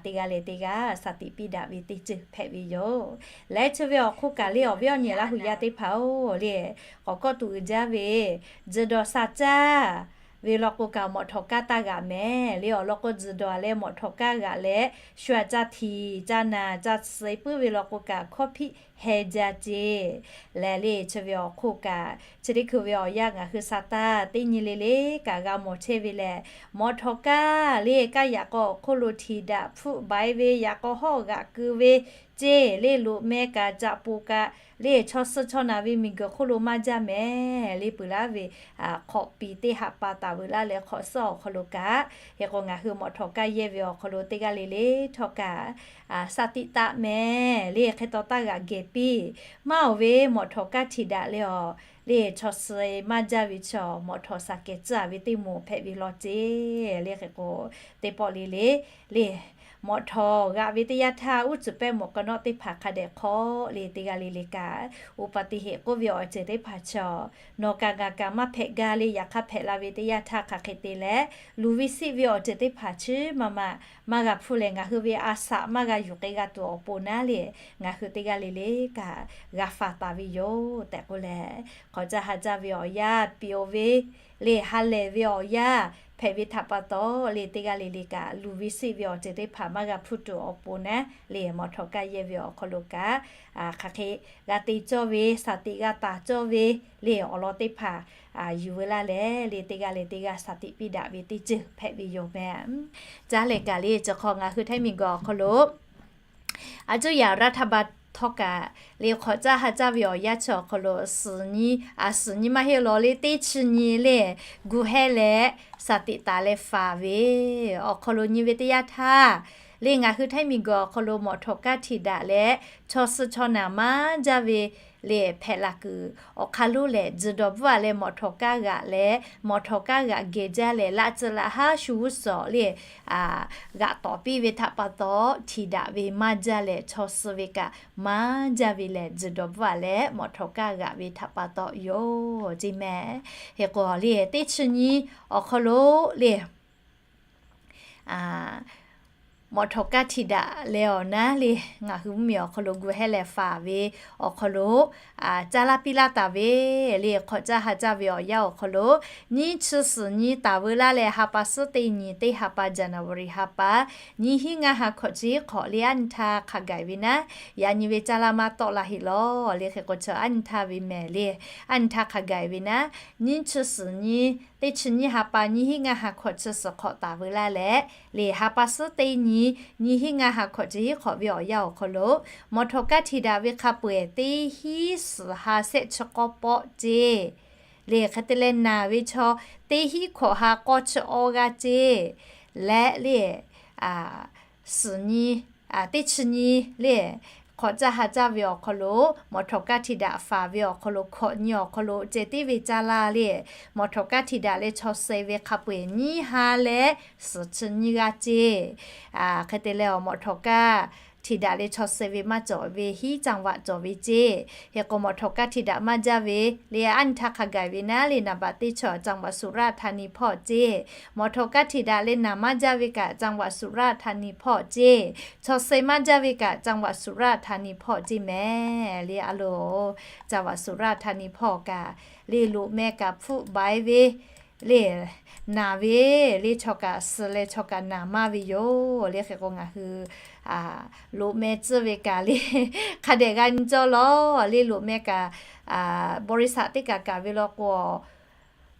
teˇ g'aˇ le teˇ g'aˇ shaˍ tiꞈ piˇ daꞈ ve teˇ ceuˬ hpehꞈ ve yoˬ. Leh chi ve awˬ hk'oˆ kaꞈ le, awˬ viˉ awˬ nyi Laˇ hu yaˇ teˇ hpaˍ-oˬ le, k'awꞈ kawˆ tuˬ uiˍ jaˇ ve, tzuhˬ dawˬ sha caˇ ve law k'o kaꞈ mawꞈ htawꞈ kaˇ taˇ g'aꞈ mehˍ le. Awˬ lawn k'o, tzuhˬ dawˬ leh mawꞈ htawꞈ kaˇ g'aꞈ leh, shu aꞈ ca htiꞈ ca naˬ ca suh puiˉ ve law k'o kaꞈ, hkawˇ hpiˆ heh jaˇ ceˇ. Leh le chi ve awˬ hk'oˆ kaꞈ, chi teˇ hkui ve awˬ yanˇ ngaˬ hui sa taˇ teˇ nyi le le kaꞈ g'a mawˬ chehˇ ve lehˬ, mawꞈ htawꞈ kaˇ le kaˇ yaꞈ k'aw awˬ hk'oˆ lo htiˍ daꞈ hpfuhˆ baiˍ ve, yaꞈ k'aw hawˉ g'aꞈ keu ve ceˇ le, loꞈ meh kaꞈ caꞈ poˬ kaꞈ le, chaw suh chaw naˬ ve miˬ guiˬ hk'oˆ lo maˇ jaˇ mehˍ le. Peuˬ laˇ ve hk'awꞈ piˍ teˇ haꞈ pa taˍ veuˬ laˇ leh hk'awꞈ suhˉ awˬ hk'aw lo kaꞈ, hk'e k'o ngaˬ hui mawꞈ htawꞈ kaˇ yehˇ ve awˬ hk'aw lo teˇ g'aˇ le le htawˇ kaꞈ, shaˍ tiꞈ taˍ mehˍ le. Hk'e taw taˇ g'aꞈ gehˬ piˇ. Maˇ oˬ ve mawꞈ htawꞈ kaˇ htiˍ daꞈ leh awˬ le, chaw suh maˇ jaˇ ve chaw mawꞈ htawꞈ shaˍ kehˬ tcuhˉ ve teˇ moˍ hpehꞈ ve law ceˇ le. Hk'e k'o, teˇ pawˆ le le le, mawꞈ htawꞈ g'aꞈ ve teˇ yanˇ htaˇ, uˉ tcuhˍ pehˇ mawꞈ k'aw nawˉ teˇ hpaˍ hk'a dehꞈ hk'awꞈ le, teˇ g'aˇ le le kaꞈ, อุบัติเหตุ k'oˆ ve awˬ ceuˬ teˇ hpaˍ chaw nawˬ kaꞈ ngaˬ kaꞈ maˇ hpehꞈ gaˇ le. Yaꞈ hk'aˇ hpehꞈ la ve teˇ yanˇ htaˇ hk'aˬ hk'e te leh, luˬ ve siˆ ve awˬ ceuˬ teˇ hpaˍ chi maˇ maˇ maˇ g'a hpuˇ leh, ngaˬ hui ve a shaꞈ maˇ g'a yuˬ k'ai g'a tuˬ awˬ pon naˉ le, ngaˬ hui teˇ g'aˇ le le kaꞈ g'a faˍ taˍ ve yoˬ tehꞈ k'oˆ leh, hk'awꞈ caˇ ha caˇ ve awˬ yanˇ, pyawˬ ve le ha lehˬ ve awˬ yanˇ hpehꞈ ve htaꞈ pa taw le, teˇ g'aˇ le le kaꞈ luˬ ve siˆ ve awˬ ceuˬ teˇ hpaˍ maˇ g'a hpuˇ tuˬ awˬ pon naˉ le, mawꞈ htawꞈ kaˇ yehˇ ve awˬ hk'aw lo kaꞈ, hk'aˬ hk'e g'a te cawˇ ve, shaˍ tiꞈ g'a taˍ cawˇ ve le, awˬ lawn teˇ hpaˍ yuˬ veu laˇ leh le, teˇ g'aˇ le teˇ g'aˇ shaˍ tiꞈ piˇ daꞈ ve teˇ ceuˬ hpehꞈ ve yoˬ mehˍ. Caˇ leh kaꞈ le, chi hk'aw ngaˬ hui htaiˇ miˬ guiˬ awˬ hk'aw lo a cuˇ yaꞈ รัฐบาล htawˇ kaꞈ le, hk'awꞈ caˇ ha caˇ ve awˬ yanˇ chi awˬ hk'aw lo suhˍ nyi, a suhˍ nyi maˇ heˆ law le, teˇ chi nyi le gu hehˇ leh shaˍ tiꞈ taˍ leh faˍ ve awˬ hk'aw lo nyi ve teˇ yanˇ htaˇ Le ngaˬ hui htaiˇ miˬguiˬ awˬ hk'aw lo mawꞈ htawˍ kaˇ htiꞈ daꞈ leh chaw suh chaw naˬ maˇ jaˇ ve le hpehꞈ la kuiˬ awˬ hk'aˇ lonˉ lehˬ, tzuhˬ dawˬ bvuhˆ a leh mawꞈ htawˍ kaˇ g'aꞈ leh mawꞈ htawˍ kaˇ g'aꞈ geh jaˇ leh laꞈ tcuh laꞈ haˉ shu g'uˇ suhˍ le g'aꞈ tawˍ piˇ ve htaꞈ pa taw, htiꞈ daꞈ ve maˇ jaˇ leh chaw suh ve kaꞈ maˇ jaˇ ve lehˬ, tzuhˬ dawˬ bvuhˆ a leh mawꞈ htawˍ kaˇ g'aꞈ ve htaꞈ pa taw yoˬ ceˇ mehˍ. Hk'e k'o le teˇ chi nyi awˬ hk'aw lo le mawꞈ htawˍ kaˇ htiꞈ daꞈ leh awˬ naˉ le ngaˬ hui mvuhˇmiˬ awˬ hk'aw lo gu hehˉ leh faˍ ve awˬ hk'aw lo caˇ laˇ piˇ laˇ taˍ ve le hk'awꞈ caˇ ha caˇ ve awˬ yanˇ awˬ hk'aw lo, nyiˇ chi suhˍ nyi taˍ veu laˇ leh ha pa suhˉ teˇ nyi teˇ ha pa January ha pa nyiˇ hinˉ ngaˇ ha hkawꞈ chi hk'awꞈ le aˉ nyi htaˇ hk'a gaˬ ve naˉ, yaꞈ nyi ve caˇ laˇ maˇ tawˆ la heˆ lawˬ le. Hk'e k'o chi aˉ nyi htaˇ ve mehˍ le, aˉ nyi htaˇ hk'a gaˬ ve naˉ, nyiˇ chi suhˍ nyi teˇ chi nyiˇ ha pa nyiˇ hinˉ ngaˇ ha hkawꞈ chi suhˍ hk'awꞈ taˍ veu laˇ leh le ha pa suhˉ teˇ nyi nyiˇ hinˉ ngaˇ ha hkawꞈ chi hiˉ hk'awꞈ ve awˬ yanˇ awˬ hk'aw lo, mawꞈ htawˍ kaˇ htiꞈ daꞈ ve hk'a peu-eˬ teˇ hinˉ suhˍ ha sehˆ chi k'awˇ pawˆ ceˇ le hk'e te leh naˬ ve chaw teˇ hinˉ hkawꞈ ha k'awˇ chi awˇ g'aˇ ceˇ leh le suhˍ nyi teˇ chi nyi le hk'awꞈ caˇ ha caˇ ve awˬ hk'aw lo mawꞈ htawˍ kaˇ htiꞈ daꞈ faˍ ve awˬ hk'aw lo hkawꞈ nyi awˬ hk'aw lo ceh tiˉ ve caˇ laˇ le mawꞈ htawˍ kaˇ htiꞈ daꞈ leh chaw suh ve hk'a peu-eˬ nyiˇ ha leh suhˍ chi nyiˇ g'aˇ ceˇ. Hk'e te leh awˬ mawꞈ htawˍ kaˇ htiꞈ daꞈ leh chaw suh ve maˇ cawˬ ve hiˉ จังหวัด cawˬ ve ceˇ. Hk'e k'o mawꞈ htawˍ kaˇ htiꞈ daꞈ maˇ jaˇ ve le aˉ nyi htaˇ hk'a gaˬ ve naˉ le naˍ baꞈ teˇ chaw จังหวัดสุราษฎร์ธานี hpawˇ ceˇ. Mawꞈ htawˍ kaˇ htiꞈ daꞈ leh naˬ maˇ jaˇ ve kaꞈ จังหวัดสุราษฎร์ธานี hpawˇ ceˇ. Chaw suh maˇ jaˇ ve kaꞈ จังหวัดสุราษฎร์ธานี hpawˇ ceˇ mehˍ le a loˬ. จังหวัดสุราษฎร์ธานี hpawˇ kaꞈ le loꞈ meh kaꞈ hpfuhˆ baiˍ ve le naˬ ve le chaw kaꞈ suh leh chaw kaꞈ naˬ maˇ ve yoˬ le. Hk'e k'o ngaˬ hui loꞈ meh tcuhˇ ve kaꞈ le hk'a dehꞈ g'a nyi cawˇ lawˬ le loꞈ meh kaꞈ บริษัท teˇ kaꞈ kaꞈ ve law k'o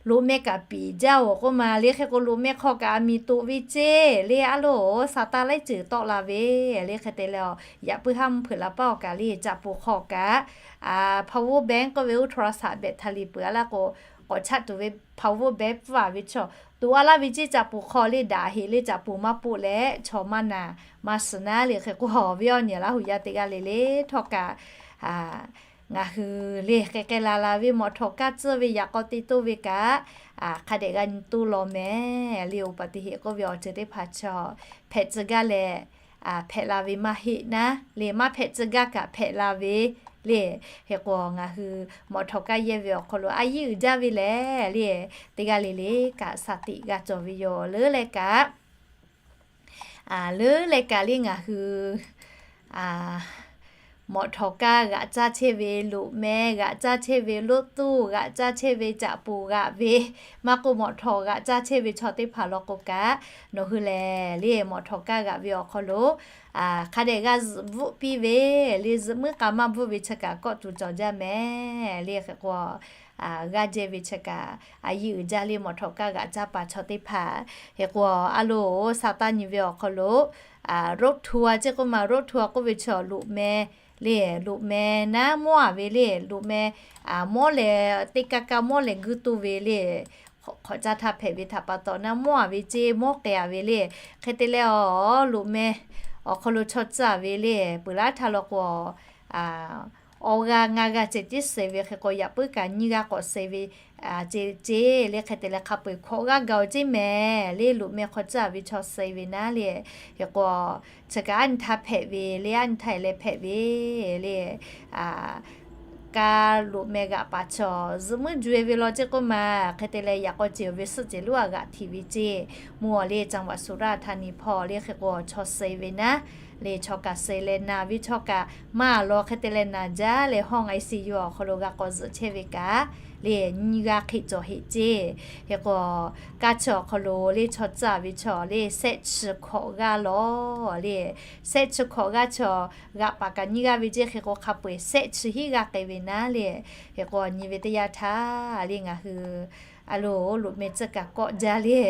loꞈ meh kaꞈ piˍ jaˇ-oˬ k'oˆ ma le. Hk'e k'o loꞈ meh hk'aw kaꞈ a miˍ toꞈ ve ceˇ le a loˬ. Saˍtanˍ laiˉ ceuˬ tawˆ la ve le hk'e te leh yaꞈ puiˉ haˉ mvuhˇ hpeuꞈ la paˇ awˬ kaꞈ le caꞈ puˍ hk'aw kaꞈ power bank k'oˆ ve โทรศัพท์ แบตเตอรี่ peuˬ a laˇ k'o k'awꞈ chaˆ tuˬ ve power bank pfuhˇ a ve chaw toꞈ a laˇ ve ceˇ caꞈ puˍ hk'aw le daꞈ heꞈ le caꞈ puˍ maˇ poˆ leh chaw maˇ naˬ maˇ suh naˉ le. Hk'e k'o ve awˬ nyi Laˇ huˍ yaˇ teˇ g'aˇ le le htawˇ kaꞈ ngaˬ hui le k'ai k'ai la la ve mawꞈ htawˍ kaˇ tcuhˇ ve yaꞈ k'aw te toˇ ve kaꞈ hk'a dehꞈ g'a nyi toˇ law mehˍ le. อุบัติเหตุ k'oˆ ve awˬ ceuˬ teˇ hpaˍ chaw hpehꞈ tcuh gaˇ leh hpehꞈ la ve maˇ heˆ naˉ le maˇ hpehꞈ tcuh gaˇ kaꞈ hpehꞈ la ve le. Hk'e k'o ngaˬ hui mawꞈ htawˍ kaˇ yehˇ ve awˬ hk'aw lo a yiˉ uiˍ jaˇ ve lehˬ le teˇ g'aˇ le le kaꞈ สติ g'a cawˬ ve yoˬ. Leuˉ leh kaꞈ leuˉ leh kaꞈ le ngaˬ hui mawꞈ htawˍ kaˇ g'aꞈ caˇ chehˇ ve, loꞈ meh g'aꞈ caˇ chehˇ ve, loꞈ tuˇ g'aꞈ caˇ chehˇ ve, caꞈ puˍ g'aꞈ ve, maˇ k'oˆ mawꞈ htawˍ g'aꞈ caˇ chehˇ ve chaw teˇ hpaˍ law k'o kaꞈ, nawˬ hui lehˬ le mawꞈ htawˍ kaˇ g'aꞈ ve awˬ hk'aw lo hk'a dehꞈ g'a zuhꞈ bvuhˆ piˇ ve le zuhꞈ muiˉ k'a maˇ bvuhˆ ve chi kaꞈ kawˆ tuˬ cawˬ jaˇ mehˍ le. Hk'e k'o g'aˇ jehˇ ve chi kaꞈ a yiˉ uiˍ jaˇ le mawꞈ htawˍ kaˇ g'aꞈ caˇ paˍ chaw teˇ hpaˍ. Hk'e k'o a loˬ, Saˍtanˍ nyi ve awˬ hk'aw lo road tour ceˇ k'oˆ ma, road tour k'oˆ ve chaw loꞈ meh le, loꞈ meh naˉ mawˇ a ve le, loꞈ meh mawˇ lehˬ teˇ kaˇ kaˇ mawˇ lehˬ guˇ toˇ ve le, hk'awꞈ caˇ htaˇ hpehꞈ ve htaꞈ pa taw naˉ mawˇ a ve ceˇ, mawˇ k'ai a ve le. Hk'e te leh awˬ loꞈ meh awˬ hk'aw lo chaw tcuh a ve le peuˬ laˇ htaˇ law k'o awˬ g'aˇ ngaˇ g'aˇ ceh tiˉ suh ve hk'e k'o yaꞈ puiˉ kaꞈ nyiˇ g'aˇ k'awꞈ suh ve ceˇ ceˇ le. Hk'e te leh hk'a peu-eˬ hkawꞈ g'aˇ gaˬ-oˬ ceˇ mehˍ le loꞈ meh hk'aw tcuh a ve chaw suh ve naˉ le. Hk'e k'o chi kaꞈ aˉ nyi htaˇ hpehꞈ ve le, aˉ nyi htaˇ e leh hpehꞈ ve le. Kaˇ loꞈ meh g'aꞈ paˍ chaw zuhꞈ muiˉ ju e ve law ceˇ k'oˆ ma, hk'e te leh yaꞈ k'aw ceˬ-oˬ ve suhˆ ceˬ lonˉ a g'aꞈ htiꞈ ve ceˇ. Mvuhˇ awˬ le จังหวัดสุราษฎร์ธานี hpawˇ le hk'e k'o chaw suh ve naˉ le chaw kaꞈ suh leh naˬ ve chaw kaꞈ maˇ a law hk'e te leh naˬ jaˇ leh hawˇ ICU awˬ hk'aw lo g'a k'awꞈ zuhꞈ chehˇ ve kaꞈ le nyiˇ g'aˇ hk'e cawˬ heˆ ceˇ. Hk'e k'o kaˇ chi awˬ hk'aw lo le chaw tcuh a ve chaw le sehˆ chi hkawꞈ g'aˇ lawˬ le. Sehˆ chi hkawꞈ g'aˇ chaw g'aꞈ paˍ kaꞈ nyiˇ g'aˇ ve ceˇ. Hk'e k'o hk'a peu-eˬ sehˆ chi hiˉ g'aˇ k'ai ve naˉ le. Hk'e k'o nyi ve teˇ yanˇ htaˇ le ngaˬ hui a loˬ loꞈ meh tcuh kaꞈ kawˆ jaˇ le.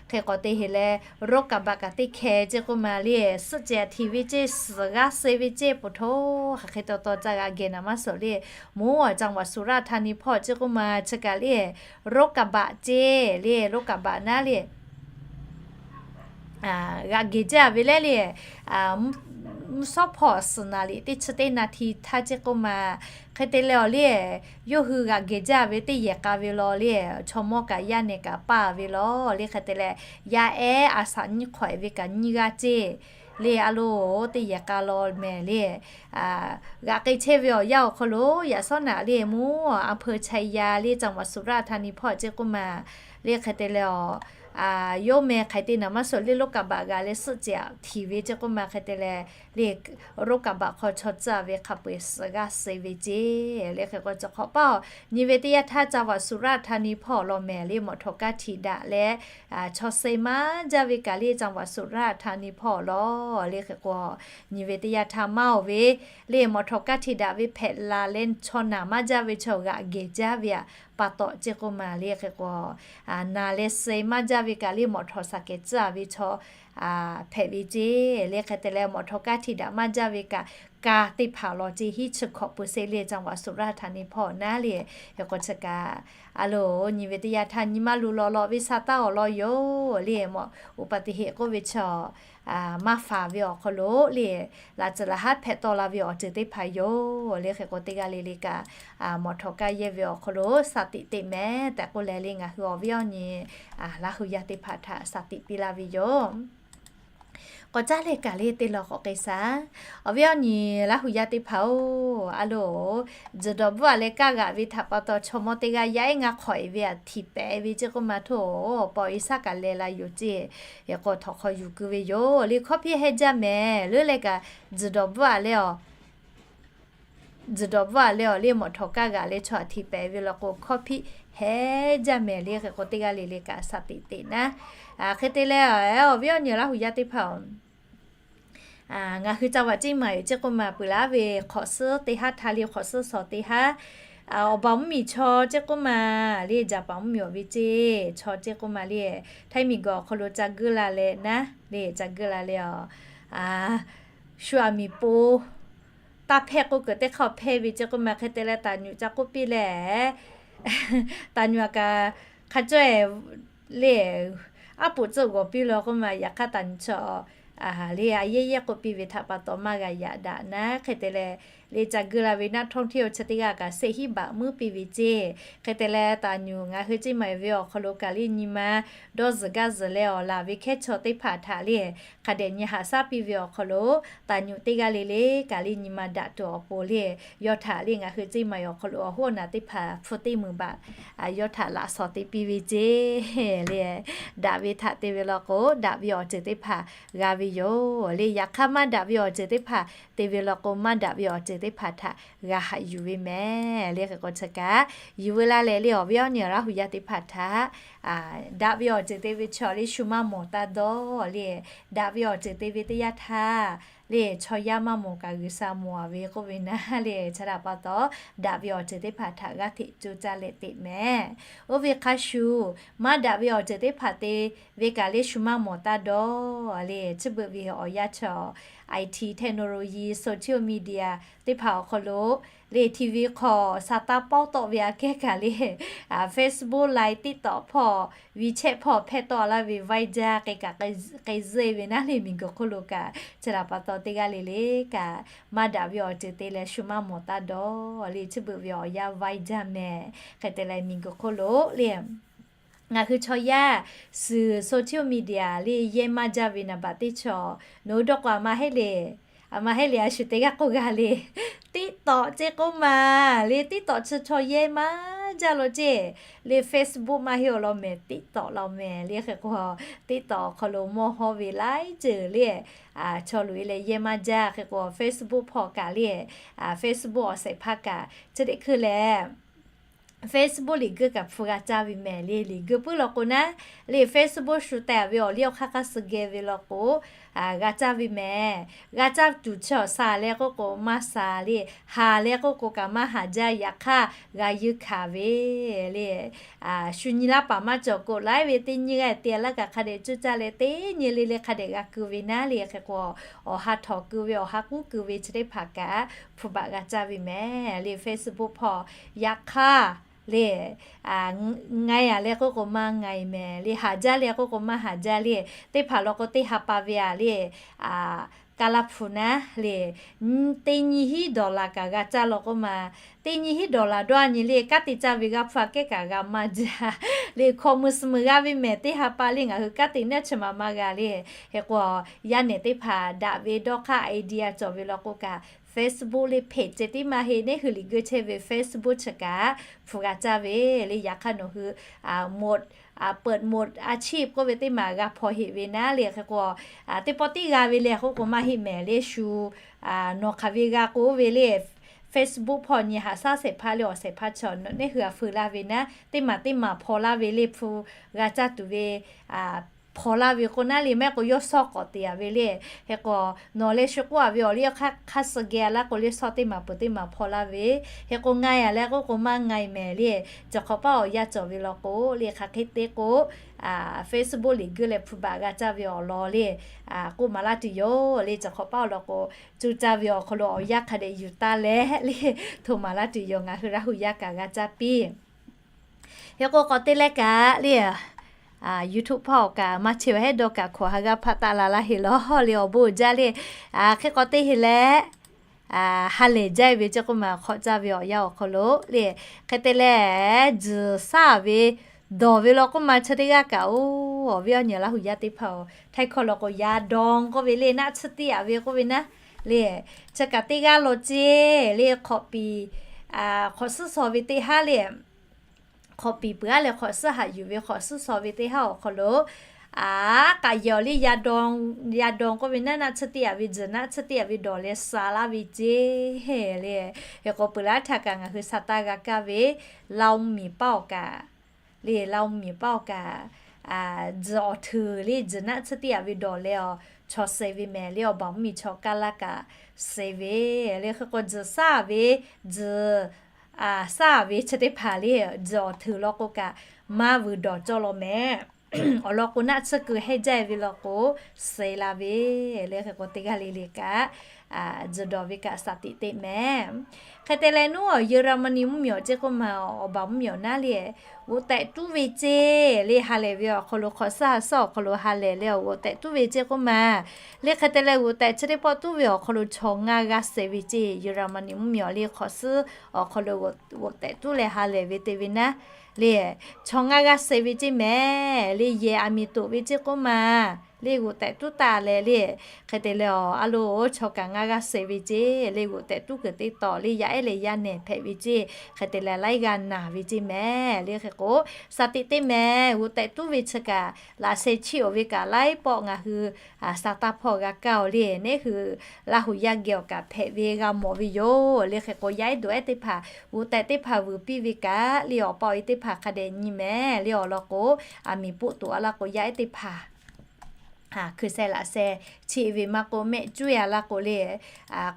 Hk'e k'awꞈ te heˍ leh รถกระบะ kaꞈ teˇ hkeh ceˇ k'oˆ ma le suhˆ ceˬ a htiꞈ ve ceˇ suhˍ g'aˇ suh ve ceˇ po htoˇ hk'aˬ hk'e taw taw caˇ g'a geh naˍ maˇ suhˍ le. Mvuhˇ awˬ จังหวัดสุราษฎร์ธานี hpawˇ ceˇ k'oˆ ma chi kaꞈ le รถกระบะ ceˇ le รถกระบะ naˉ le g'aꞈ gehˬ jaˇ ve leh le, mvuhˇ shawˉ hpawˇ suhˍ naˍ liꞈ teˇ chi teˇ naˍ hti htaˇ ceˇ k'oˆ ma, hk'e te leh awˬ le, yawˇ hui g'aꞈ gehˬ jaˇ ve teˇ yehˬ k'a ve law le, chaw mawˇ kaꞈ yaˇ nehˬ kaꞈ paˇ ve law le. Hk'e te leh, yaˇ ehˉ a shaꞈ nyiˇ hk'awꞈ e ve kaꞈ nyiˇ g'aˇ ceˇ le, a loˬ teˇ yehˬ k'a law mehˍ le. G'aꞈ k'ai chehˇ ve awˬ yanˇ awˬ hk'aw lo yaꞈ shawˉ naꞈ le mvuhˇ อำเภอไชยา le จังหวัดสุราษฎร์ธานี hpawˇ ceˇ k'oˆ ma, le hk'e te leh awˬ, yawˇ meh hk'aˬ hk'e te naˍ maˇ suh le รถกระบะ g'a leh suhˆ ceꞈ htiˍ ve ceˇ k'oˆ ma, hk'e te leh le รถกระบะ hk'aw chaw tcuhˇ ve hk'a peu-eˬ suhˍ g'aˇ suh ve ceˇ le. Hk'e k'o chi hk'awꞈ paˇ awˬ nyi ve teˇ yanˇ htaˇ จังหวัดสุราษฎร์ธานี hpawˇ awˬ lawn mehˍ le, mawꞈ htawꞈ kaˇ htiꞈ daꞈ leh chaw suh maˇ jaˇ ve kaꞈ le จังหวัดสุราษฎร์ธานี hpawˇ awˬ lawn le. Hk'e k'o nyi ve teˇ yanˇ htaˇ maˇ oˬ ve le, mawꞈ htawꞈ kaˇ htiꞈ daꞈ ve hpehꞈ la leh chaw naˍ maˇ jaˇ ve chaw g'aꞈ gehˬ jaˇ ve aꞈ pa taw ceˇ k'oˆ ma le. Hk'e k'o naˍ leh suh maˇ jaˇ ve kaꞈ le mawꞈ htawꞈ shaˍ kehˬ tcuhˇ ve chaw hpehꞈ ve ceˇ le. Hk'e te leh mawꞈ htawꞈ kaˇ htiꞈ daꞈ maˇ jaˇ ve kaꞈ, ka teˇ hpaˍ law ceˇ hiˉ chi hkawꞈ peu se le จังหวัดสุราษฎร์ธานี hpawˇ naˉ le. Hk'e k'o chi kaꞈ a loˬ nyi ve teˇ yanˇ htaˇ nyi ma luˬ lawˬ lawˬ ve sha taˇ awˬ lawn yoˬ le. Mawꞈ อุบัติเหตุ k'oˆ ve chaw maˇ faˍ ve awˬ hk'aw lo le, laꞈ tcuhˍ laꞈ haˉ hpehꞈ taw la ve awˬ ceuˬ teˇ hpaˍ yoˬ le. Hk'e k'o teˇ g'aˇ le le kaꞈ mawꞈ htawꞈ kaˇ yehˇ ve awˬ hk'aw lo shaˍ tiꞈ teꞈ mehˍ tehꞈ k'oˆ leh le, ngaˬ hui awˬ viˉ awˬ nyi Laˇ hu yaˇ teˇ hpaˍ htaꞈ shaˍ tiꞈ piˇ laˇ ve yoˬ. K'awꞈ caˉ leh kaꞈ le te lawˬ k'awꞈ k'ai shaˍ. Awˬ viˉ awˬ nyi Laˇ hu yaˇ teˇ hpaˍ-oˬ, a loˬ, tzuhˬ dawˬ bvuhˆ aꞈ leh kaˇ g'aꞈ ve htaꞈ pa taw chaw mawˇ teˇ g'aˇ yaˇ ehˉ ngaˇ hk'awꞈ e ve aꞈ htiꞈ pehˍ ve ceˇ k'oˆ ma htoˇ, paw e shaˉ kaꞈ leh la yoˬ ceˇ. Yaꞈ k'o htawnˍ hk'aw yuˬ keu ve yoˬ le, hkawˇ hpiˇ heh jaˇ mehˍ le leh kaꞈ, tzuhˬ dawˬ bvuhˆ aꞈ leh awˬ tzuhˬ dawˬ bvuhˆ aꞈ leh awˬ le mawꞈ htawꞈ kaˇ g'aꞈ leh chaw aꞈ htiꞈ pehˍ ve law k'o, hkawˇ hpiˇ heh jaˇ mehˍ le. Hk'e k'o teˇ g'aˇ le le kaꞈ shaˍ tiꞈ teꞈ naˉ. Hk'e te leh awˬ viˉ awˬ nyi Laˇ hu yaˇ teˇ hpaˍ-oˬ, ngaˬ hui จังหวัดเชียงใหม่ ceˇ k'oˆ ma peuˬ laˇ ve hk'awꞈ suhˉ teˇ haˉ htaˇ le hk'awꞈ suhˉ shawˍ teˇ haˉ, awˬ baˬ mvuhˇ miˬ chaw ceˇ k'oˆ ma le, jaˍ paˍ mvuhˇ miˬ awˬ ve ceˇ chaw ceˇ k'oˆ ma le, htaiˇ miˬ guiˬ awˬ hk'aw lo ca geuˆ la leh naˉ le, ca geuˆ la leh awˬ, shu aˬ miˍ po taˇ hpehˇ k'oˆ kuiˬ teˇ hk'aˇ hpehˇ ve ceˇ k'oˆ ma. Hk'e te leh taˍ nyuꞈ ca k'oˆ piˇ leh, taˍ nyuꞈ aꞈ kaꞈ hk'a cawˇ e le, aˉ poꞈ tcuhˆ g'awˬ piˇ law k'oˆ ma. Yaꞈ hk'aˇ taˍ nyuꞈ chaw le a yehˇ yehˇ k'oˆ piˇ ve htaꞈ pa taw maˇ g'a yaꞈ daꞈ naˉ. Hk'e te leh le ca geuˆ la ve naˆ htawˇ hteˇ awˬ chi teˇ g'aˇ kaꞈ seˆ hiˉ baꞈ muiˉ piˇ ve ceˇ. Hk'e te leh taˍ nyuꞈ ngaˬ hui ceˇ maˬ ve awˬ hk'aw lo kaꞈ le nyi ma dawˇ zuhˬ gaˇ zuhˬ leh awˬ laˬ ve hkehˉ chaw teˇ hpaˍ htaꞈ le hk'a dehꞈ nyi haꞈ shaˉ piˇ ve awˬ hk'aw lo, taˍ nyuꞈ teˇ g'aˇ le le kaꞈ le nyi ma daꞈ tuˬ awˬ pon le, yawˇ htaꞈ le ngaˬ hui ceˇ maˬ awˬ hk'aw lo awˬ hoˉ awˬ naˬ teˇ hpaˍ hpu teˇ meunˍ baꞈ yawˇ htaꞈ laꞈ shawˍ te piˇ ve ceˇ le. Daꞈ ve htaꞈ te ve law k'o, daꞈ ve awˬ ceuˬ teˇ hpaˍ g'a ve yoˬ le. Yaꞈ hk'aˇ maˇ daꞈ ve awˬ ceuˬ teˇ hpaˍ te ve law k'o, maˇ daꞈ ve awˬ ceuˬ teˇ hpaˍ htaꞈ g'a haꞈ yuˬ ve mehˍ le. Hk'e k'o chi kaꞈ yuˬ veu laˇ leh le awˬ viˉ awˬ nyi Laˇ hu yaˇ teˇ hpaˍ htaꞈ daꞈ ve awˬ ceuˬ te ve chaw le shu maˇ mawˬ taˇ dawˇ le. Daꞈ ve awˬ ceuˬ te ve teˇ yanˇ htaˇ le chaw yaˇ maˇ mawˬ kaꞈ G'uiˬsha mawˬ ve k'oˆ ve naˉ le. Chi htaꞈ pa taw, daꞈ ve awˬ ceuˬ teˇ hpaˍ htaꞈ g'aˇ hteꞈ coˇ caˇ leh teꞈ mehˍ. Oˇ ve hk'a shuˍ, maˇ daꞈ ve awˬ ceuˬ teˇ hpaˍ te ve kaꞈ le shu maˇ mawˬ taˇ dawˇ le. Chi beuꞈ ve awˬ yanˇ chaw IT technology, social media teˇ hpaˍ awˬ hk'aw lo le TV hk'aw sha taˇ pawˆ tawˆ ve aꞈ kehˉ kaꞈ le Facebook, Line, TikTok hpawˇ, WeChat hpawˇ hpehˇ tawˆ laˇ ve Viber jaˇ k'ai kaꞈ k'ai zuhˆ e ve naˉ le. Miˬguiˬ hk'oˆ lo kaꞈ chi htaꞈ pa taw teˇ g'aˇ le le kaꞈ maˇ daꞈ ve awˬ ceuˬ te leh shu maˇ mawˬ taˇ dawˇ le. Chi beuꞈ ve awˬ yanˇ Viber jaˇ mehˍ. Hk'e te leh miˬguiˬ hk'oˆ lo le ngaˬ hui chaw yaˇ suhˍ social media le yehˇ maˇ jaˇ ve naˍ baꞈ teˇ chaw, nawˬ hui dawˇ k'o aˬ ma heˆ le, aˬ ma heˆ le a shu teˇ g'aˇ k'oˆ g'a le. TikTok ceˇ k'oˆ ma le, TikTok chi chaw yehˇ maˇ jaˇ law ceˇ le. Facebook maˇ heˆ awˬ lawn mehˍ, TikTok law mehˍ le. Hk'e k'o TikTok awˬ hk'aw lo mawˇ hawˇ ve laiˉ ceuˬ le chaw loꞈ e leh yehˇ maˇ jaˇ. Hk'e k'o Facebook hpawˇ kaꞈ le Facebook awˬ shehˍ hpaˇ kaꞈ chi teˇ hkui lehˬ Facebook liꞈ geu kaꞈ hpu g'a caˇ ve mehˍ le. Liꞈ geu puiˉ law k'o naˉ le Facebook shu teh ve awˬ liˇ awˬ hk'aˇ hk'aˇ suh geh ve law k'o g'a caˇ ve mehˍ. G'a caˇ tuˬ chi awˬ sha leh k'oˆ k'o maˇ sha le, haˍ leh k'oˆ k'o kaꞈ maˇ haˍ jaˇ. Yaꞈ hk'aˇ g'a yeunˇ hkanˍ ve le shu nyi laˇ paˍ maˇ cawˬ k'o laiˉ ve teˇ nyi g'aˇ te laˇ kaꞈ hk'a dehꞈ coˇ caˇ leh teˇ nyi le le hk'a dehꞈ g'a keu ve naˉ le. Hk'e k'o awˬ ha htawnˍ keu ve, awˬ ha k'uˉ keu ve chi teˇ hpaˍ kaꞈ hpu baꞈ g'a caˇ ve mehˍ le. Facebook hpawˇ yaꞈ hk'aˇ le, ngaˬ-e aˬ leh k'oˆ k'o maˇ ngaˬ-e mehˍ le, haˍ jaˇ le k'oˆ k'o maˇ haˍ jaˇ le, teˇ hpaˍ law k'o teˇ ha pa ve aˬ le, kaˇ laˇ hpu naˉ le, teˇ nyiˇ hinˉ dollar kaꞈ g'a caˇ law k'oˆ ma, teˇ nyiˇ hinˉ dollar dawˇ a nyi le, kanˉ te caˇ ve g'a hpu aꞈ kehˉ kaꞈ g'a maˇ jaˇ le, hkawꞈ mui suhˍ mui g'a ve mehˍ teˇ ha pa le, ngaˬ hui kanˉ te naˉ chi ma maˇ g'a le. Hk'e k'o, yaˇ nehˬ teˇ hpaˍ daꞈ ve dawˇ hk'aˇ idea cawˬ ve law k'o kaꞈ, Facebook le hpeꞈ ceh tiˉ maˇ heˆ, neˇ hui liꞈ geuˆ chehˇ ve Facebook chi kaꞈ hpu g'a caˇ ve le. Yaꞈ hk'aˇ nawˬ hui เปิดหมวดอาชีพ k'oˆ ve teˇ maˬ g'a hpaw heꞈ ve naˉ le. Hk'e k'o, teˇ pawˆ tiˉ g'a ve le k'oˆ k'o maˇ heˆ mehˍ le, shu nawˬ hk'aˬ ve g'a k'oˆ ve le, Facebook hpawˇ nyi haꞈ shaˉ shehˍ hpaˇ le awˬ shehˍ hpaˇ chi neˇ hui a feu laˇ ve naˉ, teˇ maˬ teˇ maˬ hpaw laˇ ve le, hpu g'a caˇ tuˬ ve hpaw laˇ ve k'o naˉ le, maˇ heˆ k'o yawˇ shawˉ k'awꞈ te a ve le. Hk'e k'o, nawˬ leh shu k'oˆ a ve awˬ liˇ hk'aˇ suh geh a laˇ k'o le, shawˉ teˇ maˬ peuˬ teˇ maˬ hpaw laˇ ve. Hk'e k'o, ngaˬ-e aˬ leh k'oˆ k'o maˇ ngaˬ-e mehˍ le. Cawˬ hk'awꞈ paˉ awˬ yanˇ cawˬ ve law k'o le, hk'aˬ hk'e te k'o, Facebook liꞈ geuˆ leh hpu baꞈ g'a caˇ ve awˬ lawn le, k'oˆ maˍ laˇ tuˬ yoˬ le. Cawˬ hk'awꞈ paˉ awˬ lawn k'o, cuˇ caˇ ve awˬ hk'aw lo awˬ yanˇ hk'a dehꞈ yuˬ taˇ leh le, htoꞈ maˍ laˇ tuˬ yoˬ. Ngaˬ hui Laˇ hu yaˇ kaꞈ g'a caˇ piˇ. Hk'e k'o k'awꞈ te leh kaꞈ le, YouTube hpawˇ awˬ kaꞈ maˇ chehˇ awˬ hehˉ dawˇ kaꞈ hkawꞈ ha g'aˇ hpaˆ taˆ la laˇ heˆ lawˬ le, awˬ bon uiˍ jaˇ le. Hk'e k'awꞈ te heˆ leh, ha lehˬ jaˇ ve ceˇ k'oˆ ma, hk'awꞈ caˇ ve awˬ yanˇ awˬ hk'aw lo le, hk'e te leh, tzuhˬ shaˉ ve dawˬ ve law k'oˆ ma, chi teˇ g'aˇ kaꞈ oˬ, awˬ viˉ awˬ nyi Laˇ hu yaˇ teˇ hpaˍ-oˬ, htaiˇ hkawˇ law k'o yaˇ dawˇ k'oˆ ve le, naˆ tsuhˇ tiˉ yaꞈ ve k'oˆ ve naˉ le, chi kaꞈ teˇ g'aˇ law ceˇ le, hk'awꞈ piˍ, hk'awꞈ suhˉ shaw ve teˇ haˉ le, hk'awꞈ piˍ peuˬ aˉ leh hk'awꞈ suhˉ haꞈ yuˬ ve hk'awꞈ suhˉ shaw ve teˇ haˉ awˬ hk'aw lo, aˉ k'aꞈ yehˬ awˬ liˇ yaˇ dawˇ k'oˆ ve naˉ, naˆ tsuhˇ tiˉ yaꞈ ve, tzuhˬ naˆ tsuhˇ tiˉ yaꞈ ve dawˬ leh sha laˇ ve ceˇ le. Hk'e k'o, peuˬ laˇ htaˇ kaꞈ ngaˬ hui sa taˇ g'a kaˇ ve Lao miˬ paˇ awˬ kaꞈ le, Lao miˬ paˇ awˬ kaꞈ, tzuhˬ awˬ hteuꞈ le, tzuhˬ naˆ tsuhˇ tiˉ yaꞈ ve dawˬ leh awˬ chaw suh ve mehˍ le, awˬ baˬ mvuhˇmiˬ chaw kaˇ laˇ kaꞈ suh ve le. Hk'e k'o, tzuhˬ shaˉ ve, tzuhˬ shaˉ ve chi teˇ hpaˍ le, tzuhˬ awˬ hteuꞈ law k'o kaꞈ maˇ vuiˬ dawˬ cawˇ law mehˍ. Awˬ lawn k'o, naˆ tsuhˇ keu hehˇ jaˇ ve law k'o, suh la ve le. Hk'e k'o, teˇ g'aˇ le le kaꞈ, tzuhˬ dawˬ ve kaꞈ shaˍ tiꞈ teˇ mehˍ. Hk'e te leh, nuˉ awˬ Yeˍraˍmaˍniˆ mvuhˇmiˬ awˬ ceˇ k'oˆ ma, awˬ baˬ mvuhˇmiˬ awˬ naˉ le, g'oꞈ tehꞈ tuˉ ve ceˇ le, ha lehˬ ve awˬ hk'aw lo, hk'awꞈ suhˉ ha suhˉ awˬ hk'aw lo ha lehˬ leh awˬ g'oꞈ tehꞈ tuˉ ve ceˇ k'oˆ ma le. Hk'e te leh, g'oꞈ tehꞈ chi teˇ pawˆ tuˉ ve awˬ hk'aw lo chaw ngaˇ g'aˇ suh ve ceˇ. Yeˍraˍmaˍniˆ mvuhˇmiˬ awˬ le hk'awꞈ suhˉ awˬ hk'aw lo g'oꞈ tehꞈ tuˉ leh ha lehˬ ve te ve naˉ le, chaw ngaˇ g'aˇ suh ve ceˇ mehˍ le. Yehˬ aˬ miˍ toꞈ ve ceˇ k'oˆ ma le, g'oꞈ tehꞈ tuˉ taˍ leh le. Hk'e te leh, awˬ a lo chaw kaꞈ ngaˇ g'aˇ suh ve ceˇ le, g'oꞈ tehꞈ tuˉ kuiˬ teˇ tawˍ le, yaˇ ehˉ leh yaˇ nehˬ hpehꞈ ve ceˇ. Hk'e te leh, laiˉ g'aˇ naˬ ve ceˇ mehˍ le. Hk'e k'o, shaˍ tiꞈ teˇ mehˍ. G'oꞈ tehꞈ tuˉ ve chi kaꞈ laꞈ sheh chiˇ oˬ ve kaꞈ laiˉ pawˆ ngaˬ hui sa taˇ hpawˇ g'a kaˇ oˬ le. Neˇ hui Laˇ hu yaˇ geh awˬ kaꞈ hpehꞈ ve g'a mawˬ ve yoˬ le. Hk'e k'o, yaˇ ehˉ dawˬ ehˉ teˇ hpaˍ g'oꞈ tehꞈ teˇ hpaˍ vuiˬ piˇ ve kaꞈ le, awˬ pa awˬ e teˇ hpaˍ hk'a dehꞈ nyi mehˍ le. Awˬ lawn k'o, aˬ miˍ poˆ toꞈ a laˇ k'o, yaˇ ehˉ teˇ hpaˍ hkui sheh laꞈ sheh chiˇ ve maˇ k'oˆ, mehˆ cuˇ a laˇ k'o le,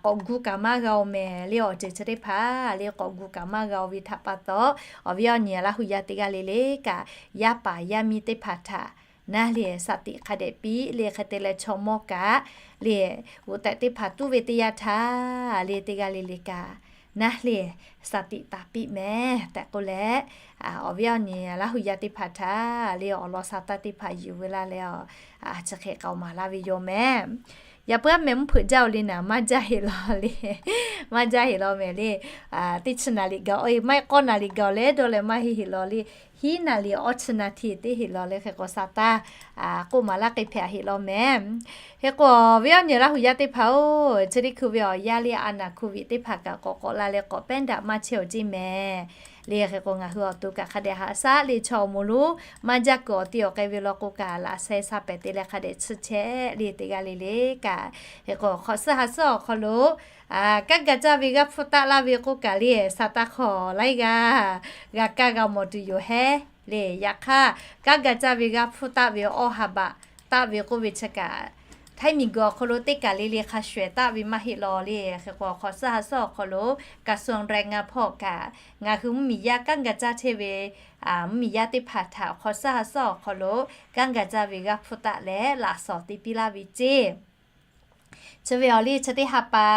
k'awꞈ gu kaꞈ maˇ g'a oˬ mehˍ le. Awˬ ceuˬ chi teˇ hpaˍ le, k'awꞈ gu kaꞈ maˇ g'a oˬ ve htaꞈ pa taw, awˬ viˉ awˬ nyi Laˇ hu yaˇ teˇ g'aˇ le le kaꞈ, yaˇ paˍ yaˇ miˇ teˇ hpaˍ htaꞈ naˉ le, shaˍ tiꞈ hk'a dehꞈ piˇ le. Hk'e te leh, chaw mawˇ kaꞈ le, g'oꞈ tehꞈ teˇ hpaˍ tuˉ ve teˇ yanˇ htaˇ le, teˇ g'aˇ le le kaꞈ naˉ le, shaˍ tiꞈ taˍ piˇ mehˍ tehꞈ k'oˆ leh, awˬ viˉ awˬ nyi Laˇ hu yaˇ teˇ hpaˍ htaꞈ le, awˬ lawn sa taˇ teˇ hpaˍ yuˬ ve laˇ leh, chi hk'e k'aoˍ maˍ laˇ ve yoˬ mehˍ. Yaꞈ puiˉ aˉ mehˍ mvuhˇ hpeuꞈ jaˇ oˬ le naˍ, maˇ jaˇ heˆ law le. Maˇ jaˇ heˆ law mehˍ le. Teˇ chi naˍ liꞈ gaˬ oˬ, maˇ heˆ k'awˇ naˍ liꞈ gaˬ leh dawˇ leh maˇ heˆ heˆ law le. Hiˉ naˍ liꞈ awˇ chi naˍ tiꞈ teˇ heˆ law le. Hk'e k'o, sa taˇ k'oˆ maˍ laˇ k'e hpehꞈ heˆ law mehˍ. Hk'e k'o, awˬ viˉ awˬ nyi Laˇ hu yaˇ teˇ hpaˍ oˬ, chi teˇ hkui ve awˬ yaˇ le, a naˍ hku viꞈ teˇ hpaˍ kaꞈ k'awꞈ k'awꞈ la leh k'awꞈ pehˉ daꞈ maˇ chehˇ awˬ ceˇ mehˍ le. Hk'e k'o, ngaˬ hui awˬ to kaꞈ hk'a dehꞈ haꞈ shaˉ le, chaw awˬ moˍ lonˉ maˇ jaˇ kuiˬ awˬ ti awˬ k'ai ve law k'o kaꞈ, laꞈ sheh sha pehˍ te leh hk'a dehꞈ tsuhˇ chehˇ le, teˇ g'aˇ le le kaꞈ. Hk'e k'o, hk'awꞈ suhˉ ha suhˉ awˬ hk'aw lo kanˉ ga caˇ ve g'aˇ hpfuhˇ taˆ laˇ ve k'oˆ kaꞈ le, sa taˇ hk'aw laiˉ g'aˇ g'a kaˇ g'a mawˬ tuˬ yoˬ hehˉ le. Yaꞈ hk'aˇ, kanˉ ga caˇ ve g'aˇ hpfuhˇ taˆ ve awˇ ha baꞈ taˆ ve k'oˆ ve chi kaꞈ, htaiˇ miˬ guiˬ awˬ hk'aw lo teˇ kaˬ le le hk'a shuˍ ehˍ taˆ ve maˇ heˆ law le. Hk'e k'o, hk'awꞈ suhˉ ha suhˉ awˬ hk'aw lo กระทรวงแรงงาน hpawˇ kaꞈ, ngaˬ hui mvuhˇmiˬ yaˇ kanˉ ga caˇ chehˇ ve mvuhˇmiˬ yaˇ teˇ hpaˍ htaꞈ hk'awꞈ suhˉ ha suhˉ awˬ hk'aw lo kanˉ ga caˇ ve g'aˇ hpfuhˇ taˆ leh laꞈ shawnˍ te piˇ laˇ ve ceˇ. Chi ve awˬ liˇ chi teˇ ha pa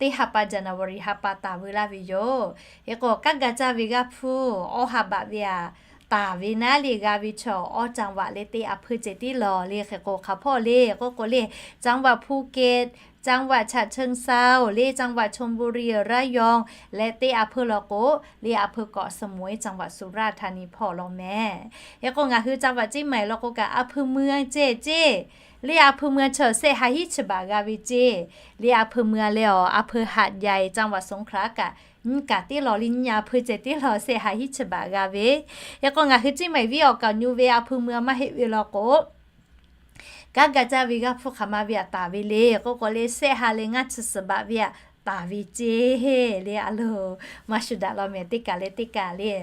teˇ ha pa January ha pa taˍ veu laˇ ve yoˬ. Hk'e k'o, kanˉ ga caˇ ve g'aˇ hpuˇ awˇ ha baꞈ ve aꞈ taˍ ve naˉ le g'a ve chaw awˇ จังหวัด leh teˇ a hpeuˇ ceh tiˉ lawˬ le. Hk'e k'o, hk'aˬ hpawˇ le k'oˆ k'o le, จังหวัดภูเก็ต, จังหวัดฉะเชิงเทรา le จังหวัดชลบุรี ระยอง leh teˇ a hpeuˇ law k'o, le a hpeuˇ เกาะสมุย จังหวัดสุราษฎร์ธานี hpawˇ law mehˍ. Hk'e k'o, ngaˬ hui จังหวัดเชียงใหม่ law k'o kaꞈ a hpeuˇ เมือง ceh ceˇ, le a hpeuˇ เมือง chaw sehˆ ha hiˉ chi baꞈ g'a ve ceˇ. Le a hpeuˇ เมือง leh awˬ a hpeuˇ หาดใหญ่ จังหวัดสงขลา kaꞈ nyiˇ kaꞈ tiˉ lawˬ le, nyiˇ a hpeuˇ ceh tiˉ lawˬ sehˆ ha hiˉ chi baꞈ g'a ve. Hk'e k'o, ngaˬ hui เชียงใหม่ venˇ awˬ kaoˬ nyu ve a hpeuˇ เมือง maˇ heˆ ve law k'o, kanˉ ga caˇ ve g'aˇ hpuˇ hk'aˬ ma ve aꞈ taˍ ve le k'oˆ k'o le, sehˆ ha leh ngaˇ chi suhˍ baꞈ ve aꞈ taˍ ve ceˇ le. A loˬ, maˇ shu daꞈ law mehˍ, teˇ kaꞈ leh teˇ kaꞈ le.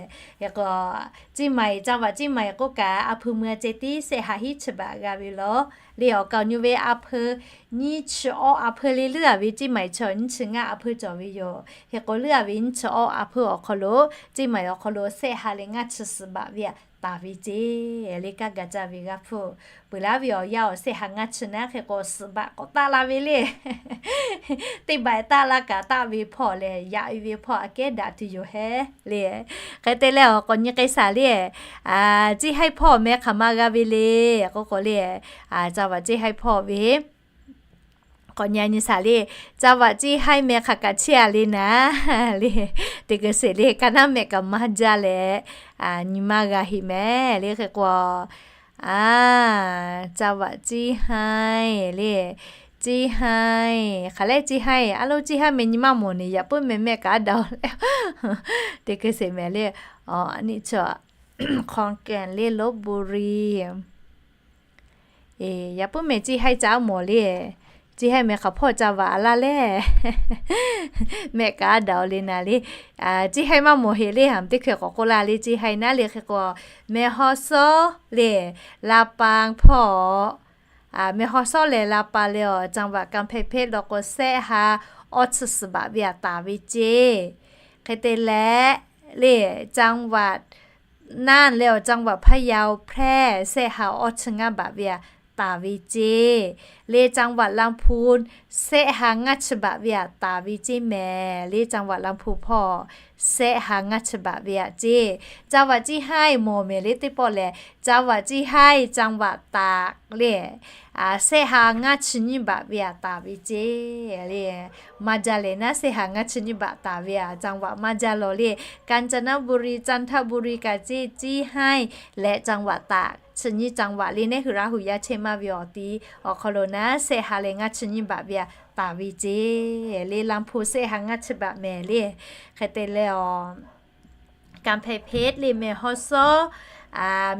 Hk'e k'o, เชียงใหม่ จังหวัดเชียงใหม่ k'oˆ kaꞈ a hpeuˇ เมือง ceh tiˉ sehˆ ha hiˉ chi baꞈ g'a ve lawˬ. Le awˬ kaoˬ nyu ve a hpeuˇ nyiˇ chi awˇ a hpeuˇ le leuˉ a ve เชียงใหม่ chaw nyiˇ chi ngaˇ a hpeuˇ cawˬ ve yoˬ. Hk'e k'o, leuˉ a ve nyiˇ chi awˇ a hpeuˇ awˬ hk'aw lo เชียงใหม่ awˬ hk'aw lo sehˆ ha leh ngaˇ chi suhˍ baꞈ ve aꞈ taˍ ve ceˇ le. Kanˉ ga caˇ ve g'aˇ hpuˇ peuˬ laˇ ve awˬ yanˇ awˬ sehˆ ha ngaˇ chi naˉ, hk'e k'o suhˍ baꞈ k'awꞈ taˆ la ve le. Teˇ baꞈ taˆ la kaꞈ taˆ ve hpawˇ lehˬ, yaꞈ ve hpawˇ aꞈ kehˉ daꞈ tuˬ yoˬ hehˉ le. Hk'e te leh awˬ k'awꞈ nyi k'ai shaˍ le, Ceˇ haiˇ hpawˇ meh hk'aˬ ma g'a ve le k'oˆ k'o le, จังหวัด Ceˇ haiˇ hpawˇ ve k'awꞈ nyi nyi shaˍ le. จังหวัด Ceˇ haiˇ meh hk'aˬ kaꞈ chehˇ a le naˉ le. Teˇ keu sheˍ le, ka naˉ mehˆ kaꞈ maˇ jaˇ leh, nyi maˇ g'a heˆ mehˍ le. Hk'e k'o, จังหวัด Ceˇ haiˇ le, Ceˇ haiˇ hk'aˬ lehˬ, Ceˇ haiˇ a loˉ, Ceˇ haiˇ meh nyi maˇ mawˬ neˬ, yaꞈ puiˉ meh mehˆ kaꞈ a daꞈ-oˬ le. Teˇ keu sheˍ mehˍ le. Aˬ, a nyi chaw ขอนแก่น le, ลพบุรี Yaꞈ puiˉ meh Ceˇ haiˇ ca mawˬ le. Ceˇ haiˇ meh hk'aˬ hpawˇ ca vaꞈ a laˇ le. Mehˆ kaꞈ a daꞈ-oˬ le naˍ le. Ceˇ haiˇ maˇ mawˬ heˆ le, haˍ teˇ hkui k'awꞈ k'oˆ laˇ le, Ceˇ haiˇ naˉ le. Hk'e k'o, meh haw sawˉ le, ลำปาง hpawˇ, meh haw sawˉ leh ลำปาง leh awˬ จังหวัด กำแพงเพชร law k'o sehˆ ha awˇ chi suhˍ baꞈ ve aꞈ taˍ ve ceˇ. Hk'e te leh le, จังหวัดน่าน leh awˬ จังหวัดพะเยา แพร่ sehˆ ha awˇ chi ngaˇ baꞈ ve aꞈ taˍ ve ceˇ. Le จังหวัดลำพูน sehˆ ha ngaˇ chi baꞈ ve aꞈ taˍ ve ceˇ mehˍ le. จังหวัดลำพูน hpawˇ sehˆ ha ngaˇ chi baꞈ ve aꞈ ceˇ. จังหวัด Ceˇ haiˇ mawˬ mehˍ le. Teˇ pawˆ lehˬ, จังหวัด Ceˇ haiˇ, จังหวัดตาก le, sehˆ ha ngaˇ chi nyiˇ baꞈ ve aꞈ taˍ ve ceˇ le. Maˇ jaˇ leh naˉ, sehˆ ha ngaˇ chi nyiˇ baꞈ taˍ ve aꞈ จังหวัด maˇ jaˇ law le. กาญจนบุรี จันทบุรี kaꞈ ceˇ, Ceˇ haiˇ leh จังหวัดตาก chi nyiˇ จังหวัด le. Neˉ hui Laˇ hu yaˇ chehˇ maˇ ve awˬ ti awˬ hk'aw lo naˉ, sehˆ ha leh ngaˇ chi nyiˇ baꞈ ve aꞈ taˍ ve ceˇ le. ลำพูน sehˆ ha ngaˇ chi baꞈ mehˍ le. Hk'e te leh awˬ กำแพงเพชร le, meh haw sawˉ,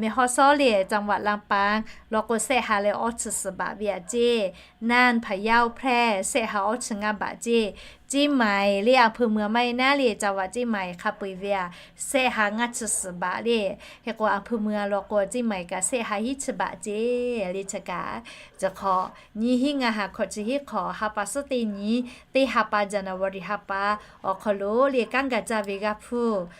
meh haw sawˉ le, จังหวัดลำปาง law k'o sehˆ ha leh awˇ chi suhˍ baꞈ ve aꞈ ceˇ. น่าน พะเยา แพร่ sehˆ ha awˇ chi ngaˇ baꞈ ceˇ. Ceˇ maiˍ le, a hpeuˇ เมือง maˇ heˆ naˉ le, จังหวัด Ceˇ maiˍ hk'a peu-eˬ ve aꞈ sehˆ ha ngaˇ chi suhˍ baꞈ le. Hk'e k'o, a hpeuˇ เมือง law k'o Ceˇ maiˍ kaꞈ sehˆ ha hiˉ chi baꞈ ceˇ le. Chi kaꞈ, chi hk'awꞈ nyiˇ hinˉ ngaˇ ha hkawꞈ chi hiˉ hk'awꞈ ha pa suhˉ teˇ nyi, teˇ ha pa January ha pa awˬ hk'aw lo le, kanˉ ga caˇ ve g'aˇ hpuˇ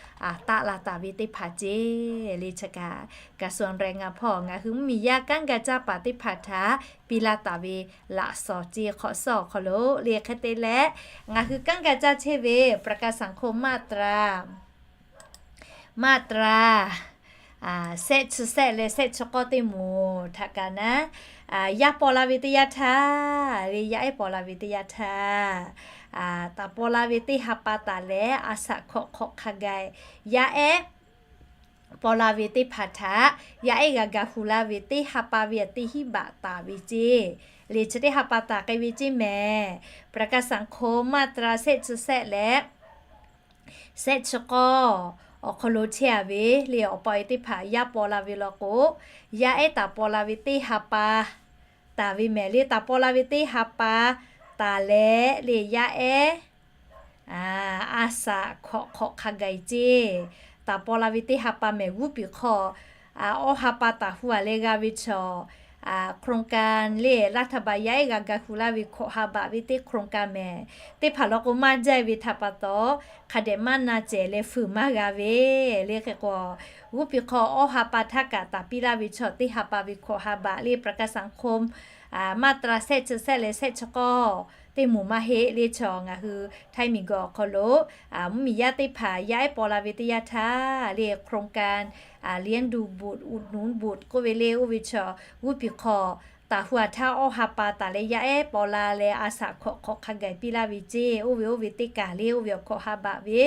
taˆ la taˍ ve teˇ hpaˍ ceˇ le. Chi kaꞈ, กระทรวงแรงงาน hpawˇ ngaˬ hui mvuhˇmiˬ yaˇ kanˉ ga caˇ paˍ teˇ hpaˍ htaꞈ piˇ laˇ taˍ ve laꞈ shawˍ ceˇ hk'awꞈ suhˉ awˬ hk'aw lo le. Hk'e te leh, ngaˬ hui kanˉ ga caˇ chehˇ ve ประกันสังคม มาตรา มาตรา sehˆ chi sehˆ leh sehˆ chi k'awˇ teˇ moˍ htaꞈ kaꞈ naˉ, yaˇ paw la ve teˇ yanˇ htaˇ le, yaˇ ehˉ paw la ve teˇ yanˇ htaˇ, taˍ paw la ve teˇ ha pa taˍ leh a shaꞈ hkawꞈ hk'awꞈ hk'a ga, yaˇ ehˉ paw la ve teˇ hpaˍ htaꞈ yaˇ ehˉ g'a ga hu laˇ ve teˇ ha pa ve aꞈ teˇ hinˉ baꞈ taˍ ve ceˇ le. Chi teˇ ha pa taˍ k'ai ve ceˇ mehˍ. ประกันสังคม มาตรา sehˆ chi sehˆ leh sehˆ chi k'awˇ awˬ hk'aw lo chehˇ a ve le, awˬ pa e teˇ hpaˍ yaˇ paw la ve law k'o, yaˇ ehˉ taˍ paw la ve teˇ ha pa taˍ ve mehˍ le. Taˍ paw la ve teˇ ha pa taˍ leh le, yaˇ ehˉ a shaꞈ hkawꞈ hk'awꞈ hk'a ga e ceˇ. Taˍ paw la ve teˇ ha pa mehˍ g'uˇ piˍ hk'aw, awˇ ha pa taˍ hu a leh g'a ve chaw โครงการ le, รัฐบาล yaˇ ehˉ g'a ga hu laˇ ve hkawꞈ ha baꞈ ve teˇ โครงการ mehˍ. Teˇ hpaˍ law k'o maˇ jaˇ ve htaꞈ pa taw, hk'a dehꞈ maˇ na cehˬ leh fuiˍ maˇ g'a ve le. Hk'e k'o, g'uˇ piˍ hk'aw awˇ ha pa htaˇ kaꞈ taˍ piˇ laˇ ve chaw teˇ ha pa ve hkawꞈ ha baꞈ le, ประกันสังคม มาตรา sehˆ chi sehˆ leh sehˆ chi k'awˇ teˇ moˍ maˇ heˆ le. Chaw ngaˬ hui Htaiˇ miˬguiˬ awˬ hk'aw lo mvuhˇmiˬ yaˇ teˇ hpaˍ yaˇ ehˉ paw la ve teˇ yanˇ htaˇ le โครงการ เลี้ยงดูบุตร อุดหนุนบุตร k'oˆ ve le, oˇ ve chaw g'uˇ piˍ hk'aw taˍ hu a htaˇ awˇ ha pa taˍ leh yaˇ ehˉ paw la leh a shaꞈ hkawꞈ hk'awꞈ hk'a gaˬ piˇ laˇ ve ceˇ. Oˇ ve oˇ ve teˇ kaˬ le oˇ ve awˬ hkawꞈ ha baꞈ ve,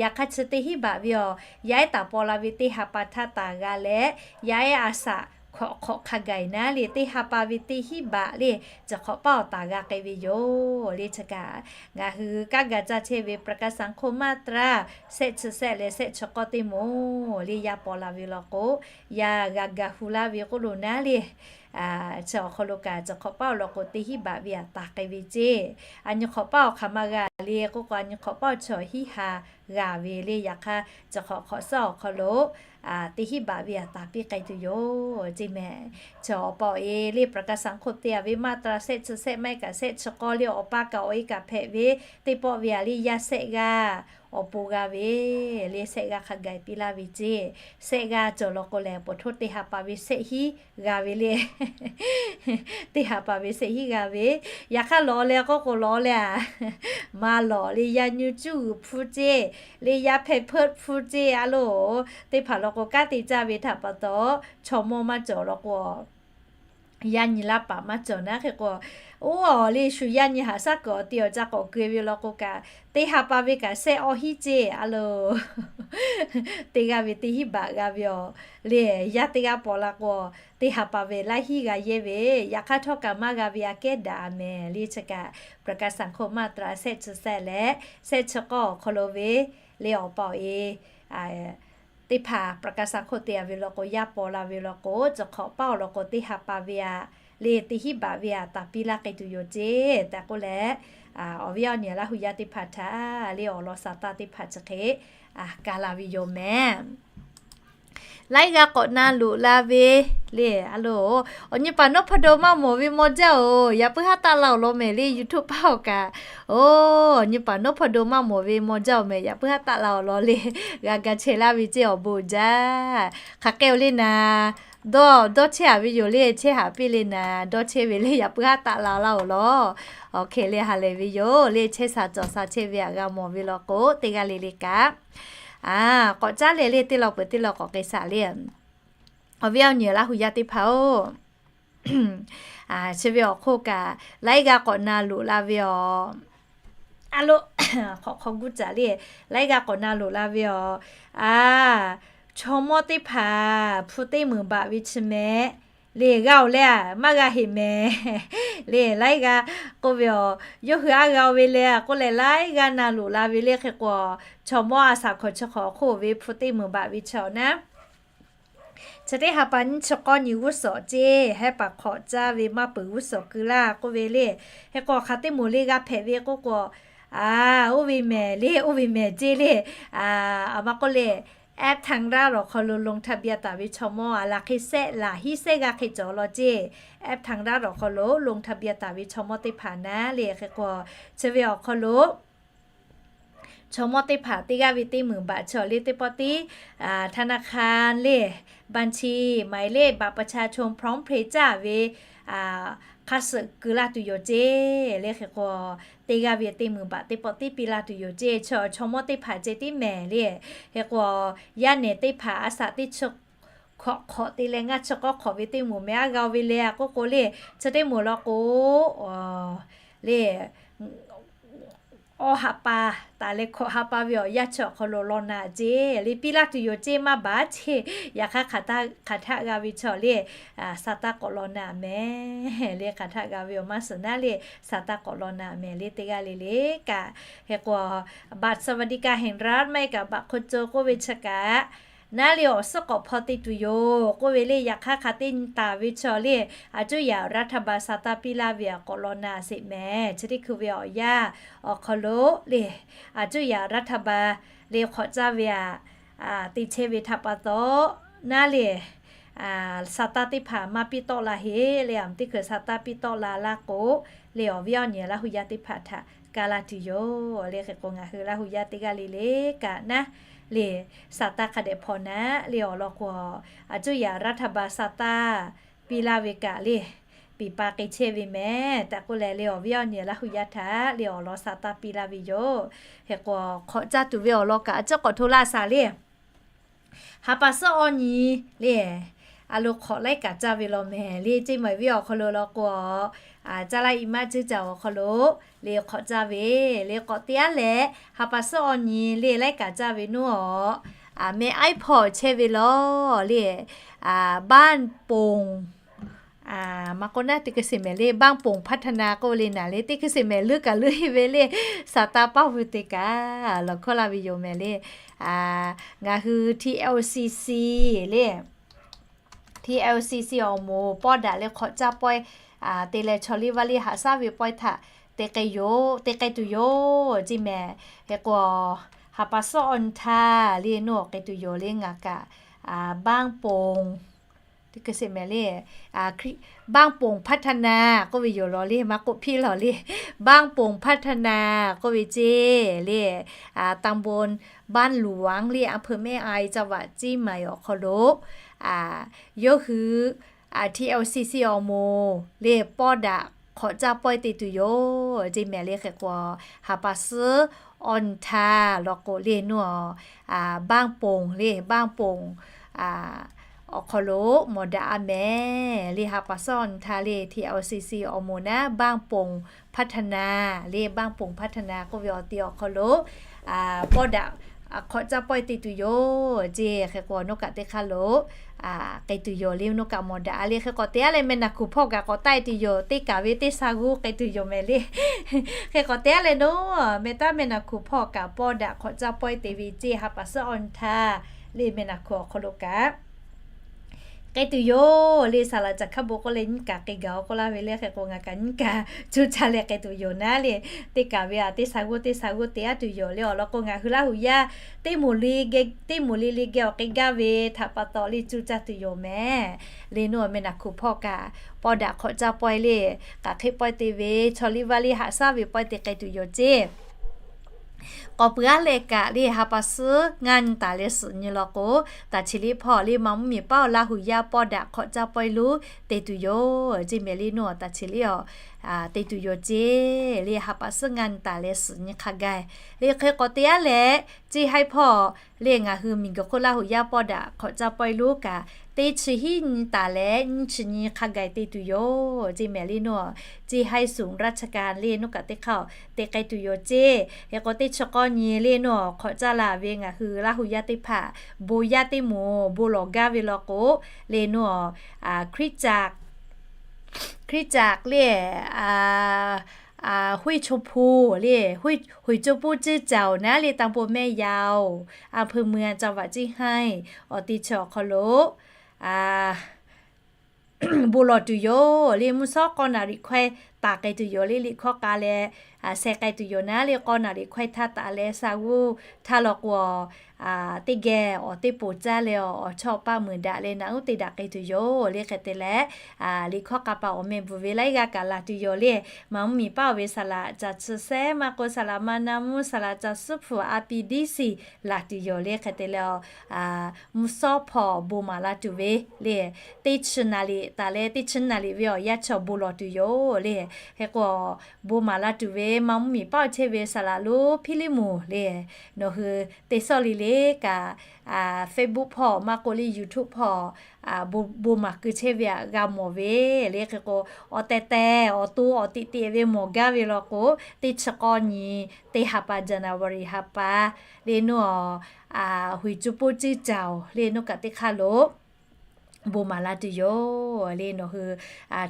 yaꞈ hk'aˇ chi teˇ hinˉ baꞈ ve awˬ, yaˇ ehˉ taˍ paw la ve teˇ ha pa htaˇ taˍ g'a leh, yaˇ ehˉ a shaꞈ hkawꞈ hk'awꞈ hk'a gaˬ naˉ le teˇ ha pa ve teˇ hinˉ baꞈ le, chi hk'awꞈ paˇ awˬ taˍ g'a k'ai ve yoˬ le. Chi kaꞈ ngaˬ hui kanˉ ga caˇ chehˇ ve ประกันสังคม มาตรา shehˆ chi shehˆ leh shehˆ chi k'awˇ teˇ moˍ le yaˇ paw la ve law k'o, yaˇ g'a ga hu laˇ ve k'oˆ lo naˉ le. Chi awˬ hk'aw lo kaꞈ chi hk'awꞈ paˇ awˬ lawn k'o teˇ hinˉ baꞈ ve a taˍ k'ai ve ceˇ. A nyi hk'awꞈ paˇ awˬ hk'aˬ ma g'a le k'oˆ k'o, a nyi hk'awꞈ paˇ awˬ chaw hinˉ ha g'a ve le. Yaꞈ hk'aˇ chi hk'awꞈ hk'awꞈ suhˉ awˬ hk'aw lo teˇ hinˉ baꞈ ve a taˍ piˇ k'ai tuˬ yoˬ ceˇ mehˍ. Chi awˬ pa awˬ e le ประกันสังคม te a ve มาตรา shehˆ chi shehˆ maˇ heˆ kaꞈ shehˆ chi k'awˇ le awˬ pa kaꞈ awˬ e kaꞈ hpehꞈ ve teˇ pawˆ ve a le yaˇ shehˆ g'aˇ awˬ pon g'a ve le shehˆ g'aˇ hk'a gaˬ piˇ laˇ ve ceˇ. Shehˆ g'aˇ cawˬ law k'o lehˬ, pawˬ htoˇ teˇ ha pa ve shehˆ hinˉ g'a ve le. Teˇ ha pa ve shehˆ hinˉ g'a ve. Yaꞈ hk'aˇ lawˬ leh k'oˆ k'o lawˬ leh a, maˇ lawˬ le yaˇ nyi cuˇ g'uiˬ hpu ceˇ, le yaˇ hpehˇ hpeuˆ hpu ceˇ a loˬ. Teˇ hpaˍ law k'o kanˉ te caˇ ve htaꞈ pa taw, chaw mawˇ maˇ cawˬ law k'o, yaˇ nyi laˇ paˍ maˇ cawˬ naˉ hk'e k'o, oˇ awˬ le shu yaˇ nyi haꞈ shaˉ kuiˬ awˬ te awˬ ca k'awꞈ keu ve law k'o kaꞈ, teˇ ha pa ve kaꞈ shehˆ awˇ hinˉ ceˇ a loˬ. Teˇ g'aˇ ve teˇ hinˉ baꞈ g'a ve awˬ le yaˇ teˇ g'aˇ paw la k'o, teˇ ha pa ve laiˉ hinˉ g'a yehˇ ve, yaꞈ hk'aˇ htawˇ kaꞈ maˇ g'a ve aꞈ kehˉ daꞈ a mehˍ le. Chi kaꞈ ประกันสังคม มาตรา shehˆ chi shehˆ leh shehˆ chi k'awˇ awˬ hk'aw lo ve le awˬ pa awˬ e teˇ hpaˍ ประกันสังคม te a ve law k'o, yaˇ paw la ve law k'o, chi hk'awꞈ paˇ awˬ lawn k'o teˇ ha pa ve a le teˇ hinˉ baꞈ ve a taˍ piˇ laˇ k'ai tuˬ yoˬ ceˇ tehꞈ k'oˆ leh, awˬ viˉ awˬ nyi Laˇ hu yaˇ teˇ hpaˍ htaꞈ le awˬ lawn saˍ taˇ teˇ hpaˍ chi hk'e ka la ve yoˬ mehˍ. Laiˉ g'aˇ k'awꞈ na loꞈ la ve le a loˬ. Awˬ nyi paˍ นพดล maˇ mawˬ ve maw jaˇ oˬ, yaꞈ puiˉ haˉ taˆ la awˬ lawn mehˍ le YouTube paˇ awˬ kaꞈ. Oˬ, awˬ nyi paˍ นพดล maˇ mawˬ ve maw jaˇ oˬ mehˍ, yaꞈ puiˉ haˉ taˆ la awˬ lawn le. G'a ga chehˇ laˇ ve ceˇ awˬ bon jaˇ. Hk'aˬ k'ai oˬ le naˍ, dawˇ dawˇ chehˇ a ve yoˬ le, chehˇ haꞈ piˇ le naˍ, dawˇ chehˇ ve le yaꞈ puiˉ haˉ taˆ la laˇ oˬ law. Awˬ hkeh le ha lehˬ ve yoˬ le, chehˇ sha cawˬ sha chehˇ ve aꞈ g'a mawˬ ve law k'o teˇ g'aˇ le le kaꞈ, k'awꞈ caˉ leh le teˇ law peuˬ teˇ law k'awꞈ k'ai shaˍ le. Awˬ viˉ awˬ nyi Laˇ hu yaˇ teˇ hpaˍ oˬ, chi ve awˬ hk'oˆ kaꞈ laiˉ g'aˇ k'awꞈ na loꞈ la ve awˬ, a lo, hk'awꞈ hk'aw guˇ caꞈ le, laiˉ g'aˇ k'awꞈ na loꞈ la ve awˬ, a, chaw mawˇ teˇ hpaˍ hpu teˇ meunˍ baꞈ ve chi mehˍ le, g'a oˬ leh a maˇ g'a heˆ mehˍ le. Laiˉ g'aˇ k'oˆ ve awˬ, yawˇ hui a g'a oˬ ve le k'oˆ leh laiˉ g'aˇ na loꞈ la ve le hk'e k'o, chaw mawˇ a shaꞈ hkawꞈ chi hk'awꞈ hk'oˆ ve hpu teˇ meunˍ baꞈ ve chaw naˉ, chi teˇ ha pa nyiˇ chi k'awˇ nyi g'uˇ suhˍ ceˇ, hehˉ paˍ hk'awꞈ caˇ ve maˇ peuˬ g'uˇ suhˍ keu laˇ k'oˆ ve le. Hk'e k'o hk'aˬ teˇ moˍ le g'a hpehꞈ ve k'oˆ k'o, a, oˇ ve mehˍ le, oˇ ve mehˍ ceˇ le, a ma k'oˆ le, แอปทางรัฐ awˬ hk'aw lo ลงทะเบียน taˍ ve chaw mawˇ a laˬ hk'e shehˆ laˬ hiˉ shehˆ g'aˇ hk'e cawˬ law ceˇ. แอปทางรัฐ awˬ hk'aw lo ลงทะเบียน taˍ ve chaw mawˇ teˇ hpaˍ naˉ le hk'e k'o, chi ve awˬ hk'aw lo chaw mawˇ teˇ hpaˍ teˇ g'aˇ ve teˇ meunˍ baꞈ chaw le teˇ pawˆ tiˉ, ธนาคาร le, บัญชี หมายเลข บัตรประชาชน พร้อมเพย์ caˇ ve hk'a suhˍ keu laˇ tuˬ yoˬ ceˇ le hk'e k'o, teˇ g'aˇ ve teˇ meunˍ baꞈ teˇ pawˆ tiˉ piˇ laˇ tuˬ yoˬ ceˇ. Chaw mawˇ teˇ hpaˍ ceh tiˉ mehˍ le hk'e k'o, yaˇ nehˬ teˇ hpaˍ a shaꞈ teˇ chi hk'awꞈ hk'awꞈ te leh ngaˇ chi k'awˇ hk'awꞈ ve teˇ moˍ mehˍ a g'a oˬ ve le a k'oˆ k'o le, chi teˇ moˍ law k'o, le awˇ ha pa taˍ leh hkawꞈ ha pa ve awˬ yaˇ chi awˬ hk'aw lo law na ceˇ le piˇ laˇ tuˬ yoˬ ceˇ maˇ baˬ ceˇ. Yaꞈ hk'aˇ hk'aˬ htaˆ g'a ve chaw le, saˍ taˇ k'awꞈ law na mehˍ le. Hk'aˬ htaˆ g'a ve awˬ maˇ suhˍ naˉ le, saˍ taˇ k'awꞈ law na mehˍ le teˇ g'aˇ le le kaꞈ. Hk'e k'o, บัตรสวัสดิการแห่งรัฐ maˇ heˆ kaꞈ บัตรคนจน k'oˆ ve chi kaꞈ naˉ le awˬ suhˉ k'awꞈ hpaw te tuˬ yoˬ k'oˆ ve le. Yaꞈ hk'aˇ hk'aˬ teˇ nyi taˍ ve chaw le, อนุญาต รัฐบาล saˍ taˇ piˇ laˇ ve aꞈ k'awꞈ law na sheˍ mehˍ. Chi teˇ hkui ve awˬ yanˇ awˬ hk'aw lo le, อนุญาต รัฐบาล le hk'awꞈ caˇ ve aꞈ te chehˇ ve htaꞈ pa taw, naˉ le saˍ taˇ teˇ hpaˍ maˇ piˇ tawˆ la heˆ le. Aˬ teˇ hkui saˍ taˇ piˇ tawˆ la laˇ k'o le, awˬ viˉ awˬ nyi Laˇ hu yaˇ teˇ hpaˍ htaꞈ ka laˇ tuˬ yoˬ le. Hk'e k'o ngaˬ hui Laˇ hu yaˇ teˇ g'aˇ le le kaꞈ naˉ le, saˍ taˇ hk'a dehꞈ hpaw naˉ le awˬ lawn k'o, อนุญาต รัฐบาล saˍ taˇ piˇ laˇ ve kaꞈ le, piˍ pa k'ai chehˇ ve mehˍ tehꞈ k'oˆ leh le, awˬ viˉ awˬ nyi Laˇ hu yaˇ htaꞈ le awˬ lawn saˍ taˇ piˇ laˇ ve yoˬ. Hk'e k'o, hk'awꞈ caˇ tuˬ ve awˬ lawn kaꞈ a ciˉ k'awꞈ hto laˇ shaˍ le. Ha pa suhˉ awˬ nyi le, a lo hk'awꞈ laiˉ kaꞈ caˇ ve law mehˍ le, ceˇ maˬ viˉ awˬ hk'aw lo law k'o, caˇ laˇ iˉ maˇ ceˇ caˬ awˬ hk'aw lo le hk'awꞈ caˇ ve le k'awꞈ te aˉ leh, ha pa suhˉ awˬ nyi le laiˉ kaꞈ caˇ ve nuˇ awˬ, meh aiˉ hpawˇ chehˇ ve law le, บ้านโป่ง maˇ k'oˆ naˉ teˇ hkui sheˍ mehˍ le, บ้านโป่งพัฒนา k'oˆ ve le naˍ le, teˇ hkui sheˍ mehˍ leuˉ kaꞈ leuˉ ve le, saˍ taˇ paˇ ve teˇ kaꞈ lawˬ hkawˇ laˇ ve yoˬ mehˍ le. Ngaˬ hui TLCC le, TLCC awˬ moˍ pawˇ daꞈ le hk'awꞈ caˇ pawehˇ te leh chaw liˇ vaˇ liˇ haꞈ shaˉ ve pawehˇ htaꞈ te k'ai yoˬ, te k'ai tuˬ yoˬ ceˇ mehˍ. Hk'e k'o, ha pa suhˉ awˬ nyi htaˇ le nuˇ awˬ k'ai tuˬ yoˬ le ngaˬ kaꞈ, บ้านโป่ง teˇ hkui sheˍ mehˍ le, บ้านโป่งพัฒนา k'oˆ ve yoˬ law le, maˇ k'oˆ hpiˇ law le, บ้านโป่งพัฒนา k'oˆ ve ceˇ le, ตำบลบ้านหลวง le อำเภอแม่อาย จังหวัดเชียงใหม่ awˬ hk'aw lo yawˇ hui TLCC awˬ moˍ le pawˇ daꞈ hk'awꞈ caˇ pawehˇ te tuˬ yoˬ ceˇ mehˍ le. Hk'e k'o, ha pa suhˉ awˬ nyi htaˇ law k'o le nuˇ awˬ, บ้านโป่ง le บ้านโป่ง awˬ hk'aw lo mawˬ daꞈ a mehˍ le. Ha pa suhˉ awˬ nyi htaˇ le TLCC awˬ moˍ naˉ บ้านโป่งพัฒนา le บ้านโป่งพัฒนา k'oˆ ve awˬ ti awˬ hk'aw lo pawˇ daꞈ hk'awꞈ caˇ pawehˇ te tuˬ yoˬ ceˇ. Hk'e k'o, nuˇ kaꞈ teˇ hk'aˇ lo k'ai tuˬ yoˬ le, nuˇ kaꞈ mawˬ daꞈ a le. Hk'e k'o, te aˉ leh meh naˬ hkuˬ hpawˇ kaꞈ k'awꞈ taˆ e tuˬ yoˬ, teˇ kaꞈ ve teˇ sha g'uˇ k'ai tuˬ yoˬ mehˍ le. Hk'e k'o, te aˉ leh nuˇ meh taˉ meh naˬ hkuˬ hpawˇ kaꞈ pawˇ daꞈ hk'awꞈ caˇ pawehˇ te ve ceˇ. Ha pa suhˉ awˬ nyi htaˇ le meh naˬ hkuˬ awˬ hk'aw lo kaꞈ k'ai tuˬ yoˬ le. Saˍ laꞈ caˬ hkaˇ bon k'oˆ leh nyiˇ kaꞈ k'ai gaˬ-oˬ k'oˆ laˇ ve le. Hk'e k'o, ngaˬ kaꞈ nyiˇ kaꞈ cuˇ caˇ leh k'ai tuˬ yoˬ naˉ le, teˇ kaꞈ ve a teˇ sha g'uˇ teˇ sha g'uˇ te aˉ tuˬ yoˬ le. Awˬ lawn k'o, ngaˬ hui Laˇ hu yaˇ teˇ moˍ le le geh, teˇ moˍ le le geh awˬ k'ai gaˇ ve htaꞈ pa taw le cuˇ caˇ tuˬ yoˬ mehˍ le. Nuˇ awˬ meh naˬ hkuˬ hpawˇ kaꞈ pawˇ daꞈ hk'awꞈ caˇ pawehˇ le, k'aꞈ hk'e pawehˇ te ve, chaw liˇ vaˇ liˇ haꞈ shaˉ ve pawehˇ te k'ai tuˬ yoˬ ceˇ. K'awꞈ peuˬ aˉ leh kaꞈ le ha pa suhˉ ngaˇ nyi taˍ leh suhˍ nyi law k'o, taˍ chi liˇ hpawˇ le ma mvuhˇ miˬ paˉ awˬ Laˇ hu yaˇ pawˇ daꞈ hk'awꞈ caˇ pawehˇ lonˉ te tuˬ yoˬ ceˇ mehˍ le. Nuˇ awˬ taˍ chi liˇ awˬ te tuˬ yoˬ ceˇ le. Ha pa suhˉ ngaˇ nyi taˍ leh suhˍ nyi hk'a gaˬ le. Hk'e k'awꞈ te aˉ leh, ceˇ haiˉ hpawˇ le ngaˬ hui miˬguiˬ hk'oˆ Laˇ hu yaˇ pawˇ daꞈ hk'awꞈ caˇ pawehˇ lonˉ kaꞈ, teˇ chi hiˉ nyi taˍ leh nyiˇ chi nyi hk'a gaˬ te tuˬ yoˬ ceˇ mehˍ le. Nuˇ ceˇ haiˉ suhˍ ราชการ le nuˇ kaꞈ teˇ hk'aˇ te k'ai tuˬ yoˬ ceˇ. Hk'e k'o, teˇ chi k'awˇ nyi le nuˇ awˬ hk'awꞈ caˇ la ve ngaˬ hui Laˇ hu yaˇ teˇ hpaˍ bon yaˇ teˇ moˍ bon lawˬ gaˇ ve law k'o le nuˇ awˬ, Hkriꞈ caꞈ, Hkriꞈ caꞈ le ห้วยชมพู le ห้วยชมพู ceˇ caoˬ naˉ le ตำบลแม่ยาว อำเภอเมือง จังหวัดเชียงราย awˬ te chi awˬ hk'aw lo bon lawˬ tuˬ yoˬ le. Mvuhˇ shawˉ k'awˇ naˍ riˍ hkawehˇ taˍ k'ai tuˬ yoˬ le. Liꞈ hkawˇ k'a leh sheh k'ai tuˬ yoˬ naˉ le, k'awˇ naˍ riˍ hkawehˇ htaˇ taˍ leh sha g'uˇ htaˇ law k'o, teˇ geh awˬ teˇ poˍ caˇ leh awˬ chawˇ paˇ meuˍ daꞈ leh naꞈ uˉ te daꞈ k'ai tuˬ yoˬ le. Hk'e te leh, liꞈ hkawˇ k'a pa awˬ meh bvuhꞈ ve laiˉ g'aˇ kaꞈ laˬ tuˬ yoˬ le. Ma mvuhˇ miˬ paˉ awˬ ve saˍ laꞈ caˬ chi sehˉ maˇ k'o, saˍ laꞈ ma na mvuhˇ, saˍ laꞈ caˬ suhˉ hpu a pi diˇ siˍ laˬ tuˬ yoˬ le. Hk'e te leh, mvuhˇ shawˉ hpawˇ bon maˍ la tuˬ ve le, teˇ chi naˍ riˍ taˍ leh teˇ chi naˍ riˍ ve awˬ yanˇ chi awˬ bon lawˬ tuˬ yoˬ le. Hk'e k'o, bon maˍ la tuˬ ve ma mvuhˇ miˬ paˉ awˬ chehˇ ve saˍ laꞈ lonˉ Hpiˇliˇ moˍ le, nawˬ hui teˇ sawˉ le le kaꞈ, Facebook hpawˇ maˇ k'oˆ le YouTube hpawˇ bon maˍ keu chehˇ ve aꞈ g'a mawˬ ve le. Hk'e k'o, awˬ tehˬ tehˬ awˬ to awˬ teꞈ teꞈ ve mawˬ gaˇ ve law k'o, teˇ chi k'awˇ nyi teˇ ha pa January ha pa le nuˇ awˬ, ห้วยชมพู ceˇ caoˬ le nuˇ kaꞈ teˇ hk'aˇ lo bon maˍ la tuˬ yoˬ le. Nawˬ hui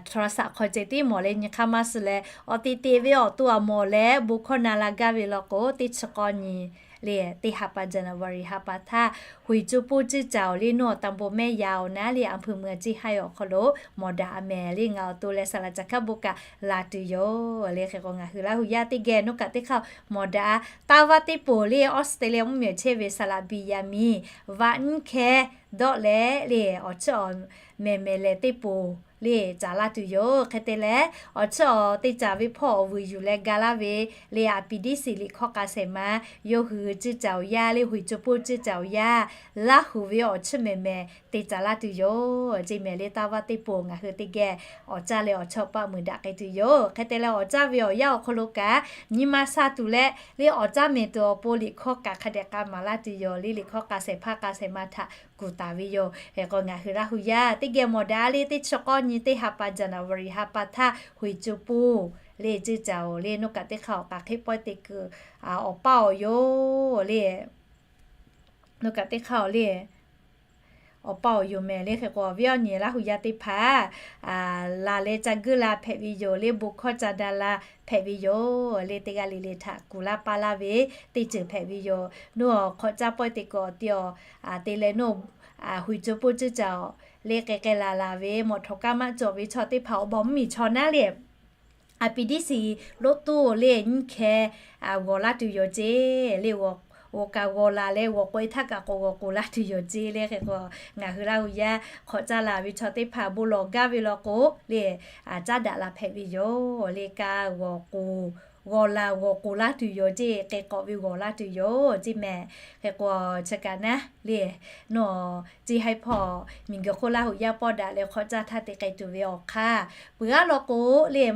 โทรศัพท์ hk'aw ceh tiˉ mawˬ leh nyi hk'aˇ maˇ suh leh, awˬ teꞈ teꞈ ve awˬ to aꞈ mawˬ leh bon hkawˇ na la gaˇ ve law k'o, teˇ chi k'awˇ nyi le teˇ ha pa January ha pa htaˇ, ห้วยชมพู ceˇ caoˬ le nuˇ awˬ ตำบลแม่ยาว naˉ le อำเภอเมือง เชียงราย awˬ hk'aw lo mawˬ daꞈ a mehˍ le. Ngaˬ awˬ to leh saˍ laꞈ caˬ hkaˇ bon kaꞈ laˬ tuˬ yoˬ le. Hk'e k'o, ngaˬ hui Laˇ hu yaˇ teˇ geh nuˇ kaꞈ teˇ hk'aˇ mawˬ daꞈ a. Taˇ vaˇ teˇ poˍ le Australia mvuhˇ miˬ awˬ chehˇ ve saˍ laꞈ Biˍyaˍmiˍ, vaꞈ nyiˇ hkehˇ dawˆ leh le awˬ chiˇ awˬ mehˍ mehˍ lehˬ teˇ poˍ le caˍ laˇ tuˬ yoˬ. Hk'e te leh, awˬ chiˇ awˬ te caˍ ve hpawˇ awˬ vuiˬ yuˬ leh ga laˇ ve le, aˍ piˍ diˉ siˍ liꞈ hkawˇ k'a shehˍ ma, yawˇ hui ceuˇ caˍ awˬ yaˇ le, huiˍ co poˇ ceuˇ caˍ awˬ yaˇ, Laˇ huˍ ve awˬ chiˇ mehˍ mehˍ te caˍ laˇ tuˬ yoˬ. Ceˇ mehˍ le, taˇ vaˇ teˇ poˬ ngaˬ hui teˇ geh awˬ caˇ leh awˬ chawˇ paˆ muiˬ daꞈ k'ai tuˬ yoˬ. Hk'e te leh, awˬ caˇ ve awˬ yanˇ awˬ hk'aw lo kaꞈ, nyi ma sha tuˬ leh le awˬ caˇ mehˍ tuˬ awˬ pon liꞈ hkawˇ k'a hk'a dehꞈ k'a maˍ laˇ tuˬ yoˬ. Le liꞈ hkawˇ k'a shehˍ hpaˇ k'a shehˍ ma htaꞈ kuˬ taˍ ve yoˬ. Hk'e k'o, ngaˬ hui Laˇ huˍ yaˇ teˇ geh mawˬ daꞈ le, teˇ chi k'awˇ nyi teˇ ha pa January ha pa htaˇ huiˍ co poˇ le ceuˇ caˍ oˬ le, nawˬ kaꞈ teˇ hk'a awˬ k'aˬ hk'e pawehˇ te kuiˬ awˬ paˇ awˬ yoˬ le. Nawˬ kaꞈ teˇ hk'a awˬ le awˬ paˇ awˬ yoˬ mehˍ le. Hk'e k'o, awˬ viˉ awˬ nyi Laˇ huˍ yaˇ teˇ hpaˍ laˬ leh ca guiˇ la hpehꞈ ve yoˬ le, bon hkawˇ ca da la hpehꞈ ve yoˬ le. Teˇ g'aˇ le le htaꞈ kuˬ laˇ paˇ laˇ ve teˇ ceuˬ hpehꞈ ve yoˬ. Nawˬ hk'awꞈ caˇ pawehˇ te kuiˬ awˬ te awˬ te leh nawˬ huiˍ co poˇ ceuˇ caˍ oˬ le, k'ai k'ai laˬ laˬ ve mawˬ htawnˍ kaˇ maˆ cawˬ ve chaw teˇ hpaˍ awˬ baˬ mvuhˇ miˬ chaw naˉ le, aˍ piˍ diˉ siˍ loꞈ toˇ le nyiˇ hkeh g'awˬ laˇ tuˬ yoˬ ceˇ le. G'awˬ kaꞈ g'awˬ laˬ leh g'awˬ k'oꞈ e htaˇ kaꞈ k'awꞈ g'awˬ k'oꞈ laˇ tuˬ yoˬ ceˇ le. Hk'e k'o, ngaˬ hui Laˇ huˍ yaˇ hk'awꞈ caˇ laˬ ve chaw teˇ hpaˍ bon lawˬ gaˇ ve law k'o le, caˉ daꞈ la hpehꞈ ve yoˬ le. Ka g'awˬ k'oꞈ, g'awˬ laˬ g'awˬ k'oꞈ laˇ tuˬ yoˬ ceˇ, k'ai k'awꞈ ve g'awˬ laˇ tuˬ yoˬ ceˇ mehˍ. Hk'e k'o, chi kaꞈ naˉ le, nawˬ ceˇ haiˉ hpawˇ miˬguiˬ hk'oˆ Laˇ huˍ yaˇ pawˆ daꞈ leh hk'awꞈ caˇ htaˇ te k'ai tuˬ ve awˬ hk'aˇ, peuˬ aˉ law k'o le,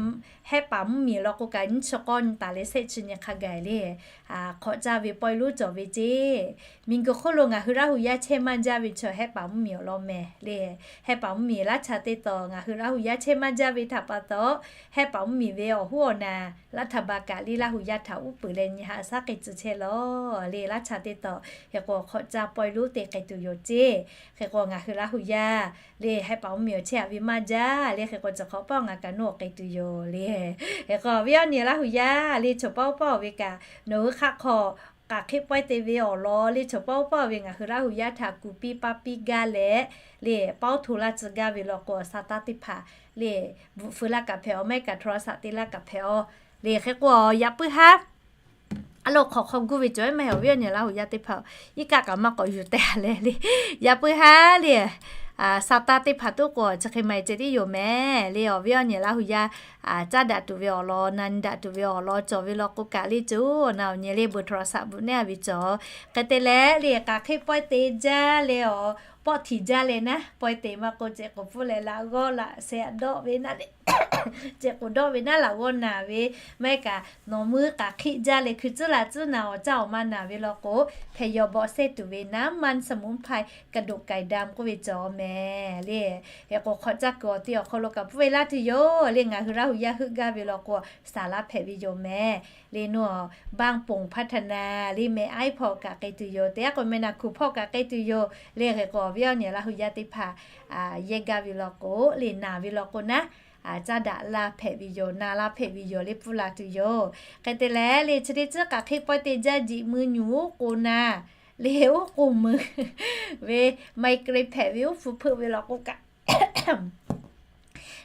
hehˆ paˍ mvuhˇ miˬ law k'o kaꞈ nyiˇ chi k'awˇ nyi taˍ leh shehˆ chi nyi hk'a gaˬ le, hk'awꞈ caˇ ve pawehˇ lonˉ cawˬ ve ceˇ. Miˬguiˬ hk'oˆ lo ngaˬ hui Laˇ huˍ yaˇ chehˇ maˇ jaˇ ve chaw hehˆ paˍ mvuhˇ miˬ awˬ lawn mehˍ le. Hehˆ paˍ mvuhˇ miˬ laˇ cha teˇ taw ngaˬ hui Laˇ huˍ yaˇ chehˇ maˇ jaˇ ve htaꞈ pa taw, hehˆ paˍ mvuhˇ miˬ ve awˬ hoˉ awˬ naˍ laˇ htaꞈ ba kaꞈ le Laˇ huˍ yaˇ htaꞈ uˉ peunˍ leh nyi haꞈ shaˉ k'ai tcuh chehˇ lawˬ le. Laˇ cha teˇ taw hk'e k'o hk'awꞈ caˇ pawehˇ lonˉ te k'ai tuˬ yoˬ ceˇ. Hk'e k'o ngaˬ hui Laˇ huˍ yaˇ le hehˆ paˍ mvuhˇ miˬ awˬ chehˇ a ve maˇ jaˇ le. Hk'e k'o chi hk'awꞈ pawˆ ngaˬ kaꞈ nawˬ k'ai tuˬ yoˬ le. Hk'e k'o awˬ viˉ awˬ nyi Laˇ huˍ yaˇ le chaw paˆ oˇ paˆ oˬ ve kaꞈ nawˬ hui hk'aˆ hk'aw k'aˬ hk'e pawehˇ te ve awˬ lawn le chaw paˆ oˇ paˆ oˬ ve ngaˬ hui Laˇ huˍ yaˇ htaꞈ kuˬ piˇ paˇ piˇ gaˇ leh le paoˇ hto laˇ tcuh gaˇ ve law k'o, awˬ sa taˇ teˇ hpaˍ le bvuhꞈ feu laˇ kaꞈ hpehꞈ aˬ, maˇ heˆ kaꞈ hto laˇ saꞈ te laˇ kaꞈ hpehꞈ aˬ le. Hk'e k'o yaꞈ puiˉ haˉ a lo hk'awꞈ hk'aw guˇ ve cawˬ maˇ heˆ, awˬ viˉ awˬ nyi Laˇ huˍ yaˇ teˇ hpaˍ iˉ kaˆ kaꞈ maˇ k'awꞈ yuˬ teh leh le. Yaꞈ puiˉ haˉ le sa taˇ teˇ hpaˍ toˉ k'o chi hk'e maˇ heˆ ceh tiˉ yoˬ mehˍ le. Awˬ viˉ awˬ nyi Laˇ huˍ yaˇ caˉ daꞈ tuˬ ve awˬ lawn, na nyi daꞈ tuˬ ve awˬ lawn cawˬ ve law k'o kaꞈ le, co na awˬ nyi le bon hto laˇ saꞈ bvuhꞈ neˉ a ve cawˬ. Hk'e te leh le k'aˬ hk'e pawehˇ te jaˇ leh awˬ pawˆ htiꞈ jaˇ leh naˉ pawehˇ te maˇ k'o, ceh k'oˍ pfuhˇ leh laꞈ g'awˇ laꞈ sheh dawˆ ve naˉ le, ceh k'oˍ dawˆ ve naˉ laꞈ g'awˇ naˬ ve, maˇ heˆ kaꞈ nawˬ meuˇ k'aˬ hk'e jaˇ leh hkui tcuhˉ laꞈ tcuhˉ naˬ awˬ caˇ awˬ ma naˬ ve law k'o, hpehꞈ yaw bawꞈ sehˇ tuˬ ve naˉ maˇ สมุนไพร กระดูกไก่ดำ k'oˆ ve cawˬ mehˍ le. Hk'e k'o hk'awꞈ caˇ kuiˬ awˬ te awˬ hk'aw lo kaꞈ pfuhˇ ve laˇ tuˬ yoˬ le. Ngaˬ hui Laˇ huˍ yaˇ heuˆ gaˇ ve law k'o, saˍ laˇ hpehꞈ ve yoˬ mehˍ le. Nawˬ บางโป่งพัฒนา le mehˍ aiˉ hpawˇ kaꞈ k'ai tuˬ yoˬ. Te aˉ k'o meh naˬ hkuˬ hpawˇ kaꞈ k'ai tuˬ yoˬ le. Hk'e k'o awˬ viˉ awˬ nyi Laˇ huˍ yaˇ teˇ hpaˍ yehˇ gaˇ ve law k'o le, naˬ ve law k'o naˉ caˉ daꞈ laˇ hpehꞈ ve yoˬ, na laˇ hpehꞈ ve yoˬ le pfuhˇ la tuˬ yoˬ. Hk'e te leh le chi teˇ tcuhˉ k'aˬ hk'e pawehˇ te jaˇ, jiꞈ mui nyuˬ oˉ k'o na le oˉ k'o mui ve ไมเกรน hpehꞈ ve oˉ hpu hpeuˆ ve law k'o kaꞈ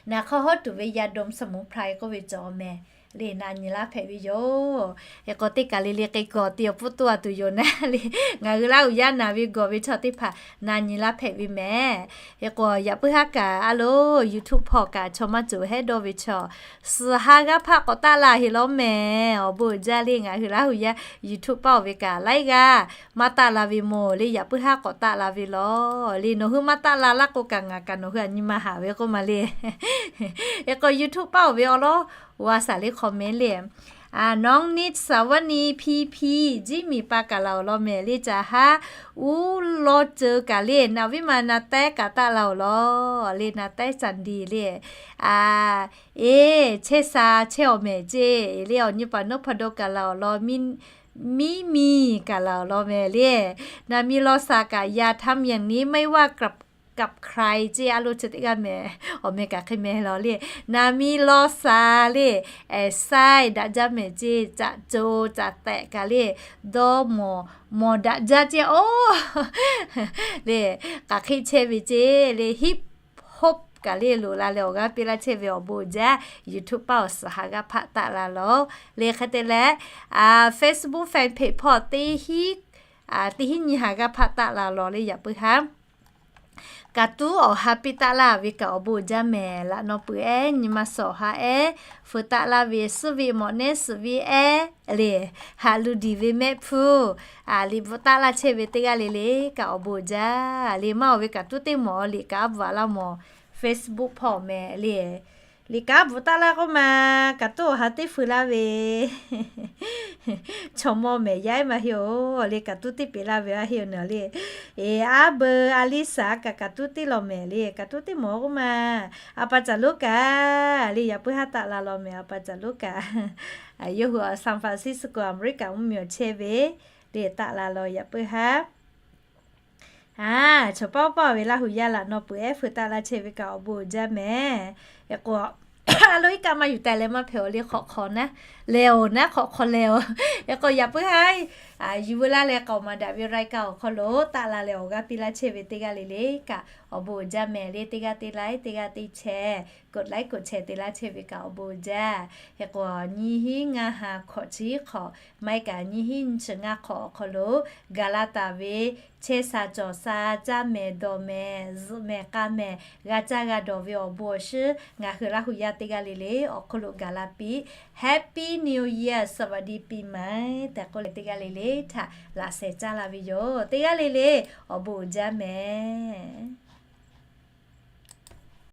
naˬ hk'aw hawˉ tuˬ ve ยาดมสมุนไพร k'oˆ ve cawˬ mehˍ le, na nyi laˇ hpehꞈ ve yoˬ. Hk'e k'o teˇ kaˬ le le k'ai kawˬ te awˬ pfuhˇ toˇ a tuˬ yoˬ naˉ le, ngaˬ hui Laˇ huˍ yaˇ naˬ ve gawˬ ve chaw teˇ hpaˍ na nyi laˇ hpehꞈ ve mehˍ. Hk'e k'o yaꞈ puiˉ haˉ kaꞈ a lo YouTube hpawˇ kaꞈ chaw maˇ cawˬ hehˉ dawˇ ve chaw, suhˍ ha g'aˇ hpaˆ k'awꞈ taˆ la heˍ lawˉ mehˍ. Awˬ bon jaˇ le ngaˬ hui Laˇ huˍ yaˇ YouTube paˇ oˬ ve kaꞈ laiˉ g'aˇ maˇ taˆ la ve mawˬ le, yaꞈ puiˉ haˉ k'awꞈ taˆ la ve lawˬ le. Nawˬ hui maˇ taˆ la laˇ k'o kaꞈ ngaˬ kaꞈ nawˬ hui a nyi ma haꞈ ve k'oˆ ma le. Hk'e k'o YouTube paˇ oˬ ve awˬ lawn g'a shaˍ le comment le. Nawˬ niˇ saˍ vaˇ niˇ hpiˇ hpiˇ jiˉ miˬ pa kaˬ laˬ awˬ lawn mehˍ le, caˬ haˉ uˉ lawˇ ceuˬ kaˬ le, naˬ viˉ ma na tehˉ kaꞈ taˆ la awˬ lawn le, na tehˉ caˬ diˬ le. Eˬ, chehˇ sha chehˇ awˬ mehˍ ceˇ le, awˬ nyi paˍ nawˉ hpaˍ do kaˬ laˬ awˬ lawn, miˇ miˇ kaˬ laˬ awˬ lawn mehˍ le. Naˬ miˬ law shaˍ kaꞈ อย่าทำอย่างนี้ ไม่ว่ากับใคร ceˇ a lo chi teˇ g'aˇ mehˍ, awˬ meh kaꞈ hk'e mehˍ law le. Naˬ miˬ law shaˍ le, saiˇ daꞈ jaˇ mehˍ ceˇ, caꞈ co caꞈ tehꞈ kaˬ le, dawˇ mawˬ mawˬ daꞈ jaˇ ceˇ oˬ le, k'aˬ hk'e chehˇ ve ceˇ le, hip hop kaˬ le loꞈ la leh awˬ g'aˇ piˇ laˇ chehˇ ve awˬ bon jaˇ. YouTube paˇ awˬ suhˍ ha g'aˇ hpaˆ taˆ la lawˬ le. Hk'e te leh Facebook fan page hpawˇ teˇ hiˉ nyi ha g'aˇ hpaˆ taˆ la lawˬ le, yaꞈ puiˉ haˉ Kaꞈ tuˉ awˬ ha piˇ taˆ laˇ ve kaꞈ awˬ bon uiˍ jaˇ mehˍ. Laꞈ naw peuˬ ehˉ, nyi ma suhˍ awˬ ha ehˉ, feu taˆ laˇ ve suhˉ ve mawꞈ nehˉ suhˍ ve ehˉ le, haꞈ lu diˬ ve mehˆ hpfuhˇ, a, liꞈ bvuhꞈ taˆ laˇ chehˇ ve teˇ g'aˇ le le kaꞈ awˬ bon uiˍ jaˇ le. Maˇ oˬ ve kaꞈ tuˉ teˇ mawˬ liꞈ kaꞈ bvuhꞈ a laˇ mawˬ Facebook hpawˇ mehˍ le. Liꞈ kaꞈ bvuhꞈ taˆ laˇ k'oˆ ma, kaꞈ tuˉ awˬ ha teˇ feu laˇ ve chaw mawˇ mehˍ yaˇ ehˉ maˇ heˆ oˬ le, kaꞈ tuˉ teˇ peꞈ laˇ ve a heˆ oˬ naˬ le. Eˬ, aˉ beu a liˇ shaˍ kaꞈ kaꞈ tuˉ teˇ law mehˍ le, kaꞈ tuˉ teˇ mawˬ k'oˆ ma. A pa caˬ lonˉ kaꞈ le, yaꞈ puiˉ haˉ taˆ la law mehˍ, a pa caˬ lonˉ kaꞈ. Yawˇ hui San Francisco, America mvuhˇmiˬ awˬ chehˇ ve le, taˆ la law yaꞈ puiˉ haˉ. A, chaw paw paw ve Laˇ hu yaˇ laꞈ naw peuˬ ehˉ feu taˆ laˇ chehˇ ve kaꞈ awˬ bon uiˍ jaˇ mehˍ. Hk'e k'o, a lo iˉ kaˆ maˇ yuˬ taˍ leh maˇ hpehꞈ awˬ le, hk'awꞈ hk'awꞈ naˉ leh oˬ, naˉ hk'awꞈ hk'awꞈ leh oˬ. Hk'e k'o yaꞈ puiˉ haˉ, yuˬ veu laˇ leh k'aoˍ maˍ daꞈ ve รายการ awˬ hk'aw lo taˆ la leh awˬ g'aˇ piˇ laˇ chehˇ ve teˇ g'aˇ le le kaꞈ awˬ bon uiˍ jaˇ mehˍ le. Teˇ g'aˇ teˇ ไลค์, teˇ g'aˇ teˇ แชร์, กดไลค์ กดแชร์ te laˇ chehˇ ve kaꞈ awˬ bon uiˍ jaˇ. Hk'e k'o, nyiˇ hinˉ ngaˇ ha hkawꞈ chi hk'awꞈ, maˇ heˆ kaꞈ nyiˇ hinˉ nyiˇ chi ngaˇ hk'awꞈ awˬ hk'aw lo gaˬ la taˍ ve chehˇ sha cawˬ sha, caˇ mehˍ dawˬ mehˍ, zuhꞈ mehˍ k'a mehˍ, g'a caˇ g'a dawˬ ve awˬ bon awˬ shiˉ ngaˬ hui Laˇ hu yaˇ teˇ g'aˇ le le awˬ hk'aw lo gaˬ la piˇ. Happy New Year, สวัสดีปีใหม่ tehꞈ k'oˆ leh teˇ g'aˇ le le htaꞈ laꞈ shehˍ caˇ la ve yoˬ. Teˇ g'aˇ le le awˬ bon uiˍ jaˇ mehˍ.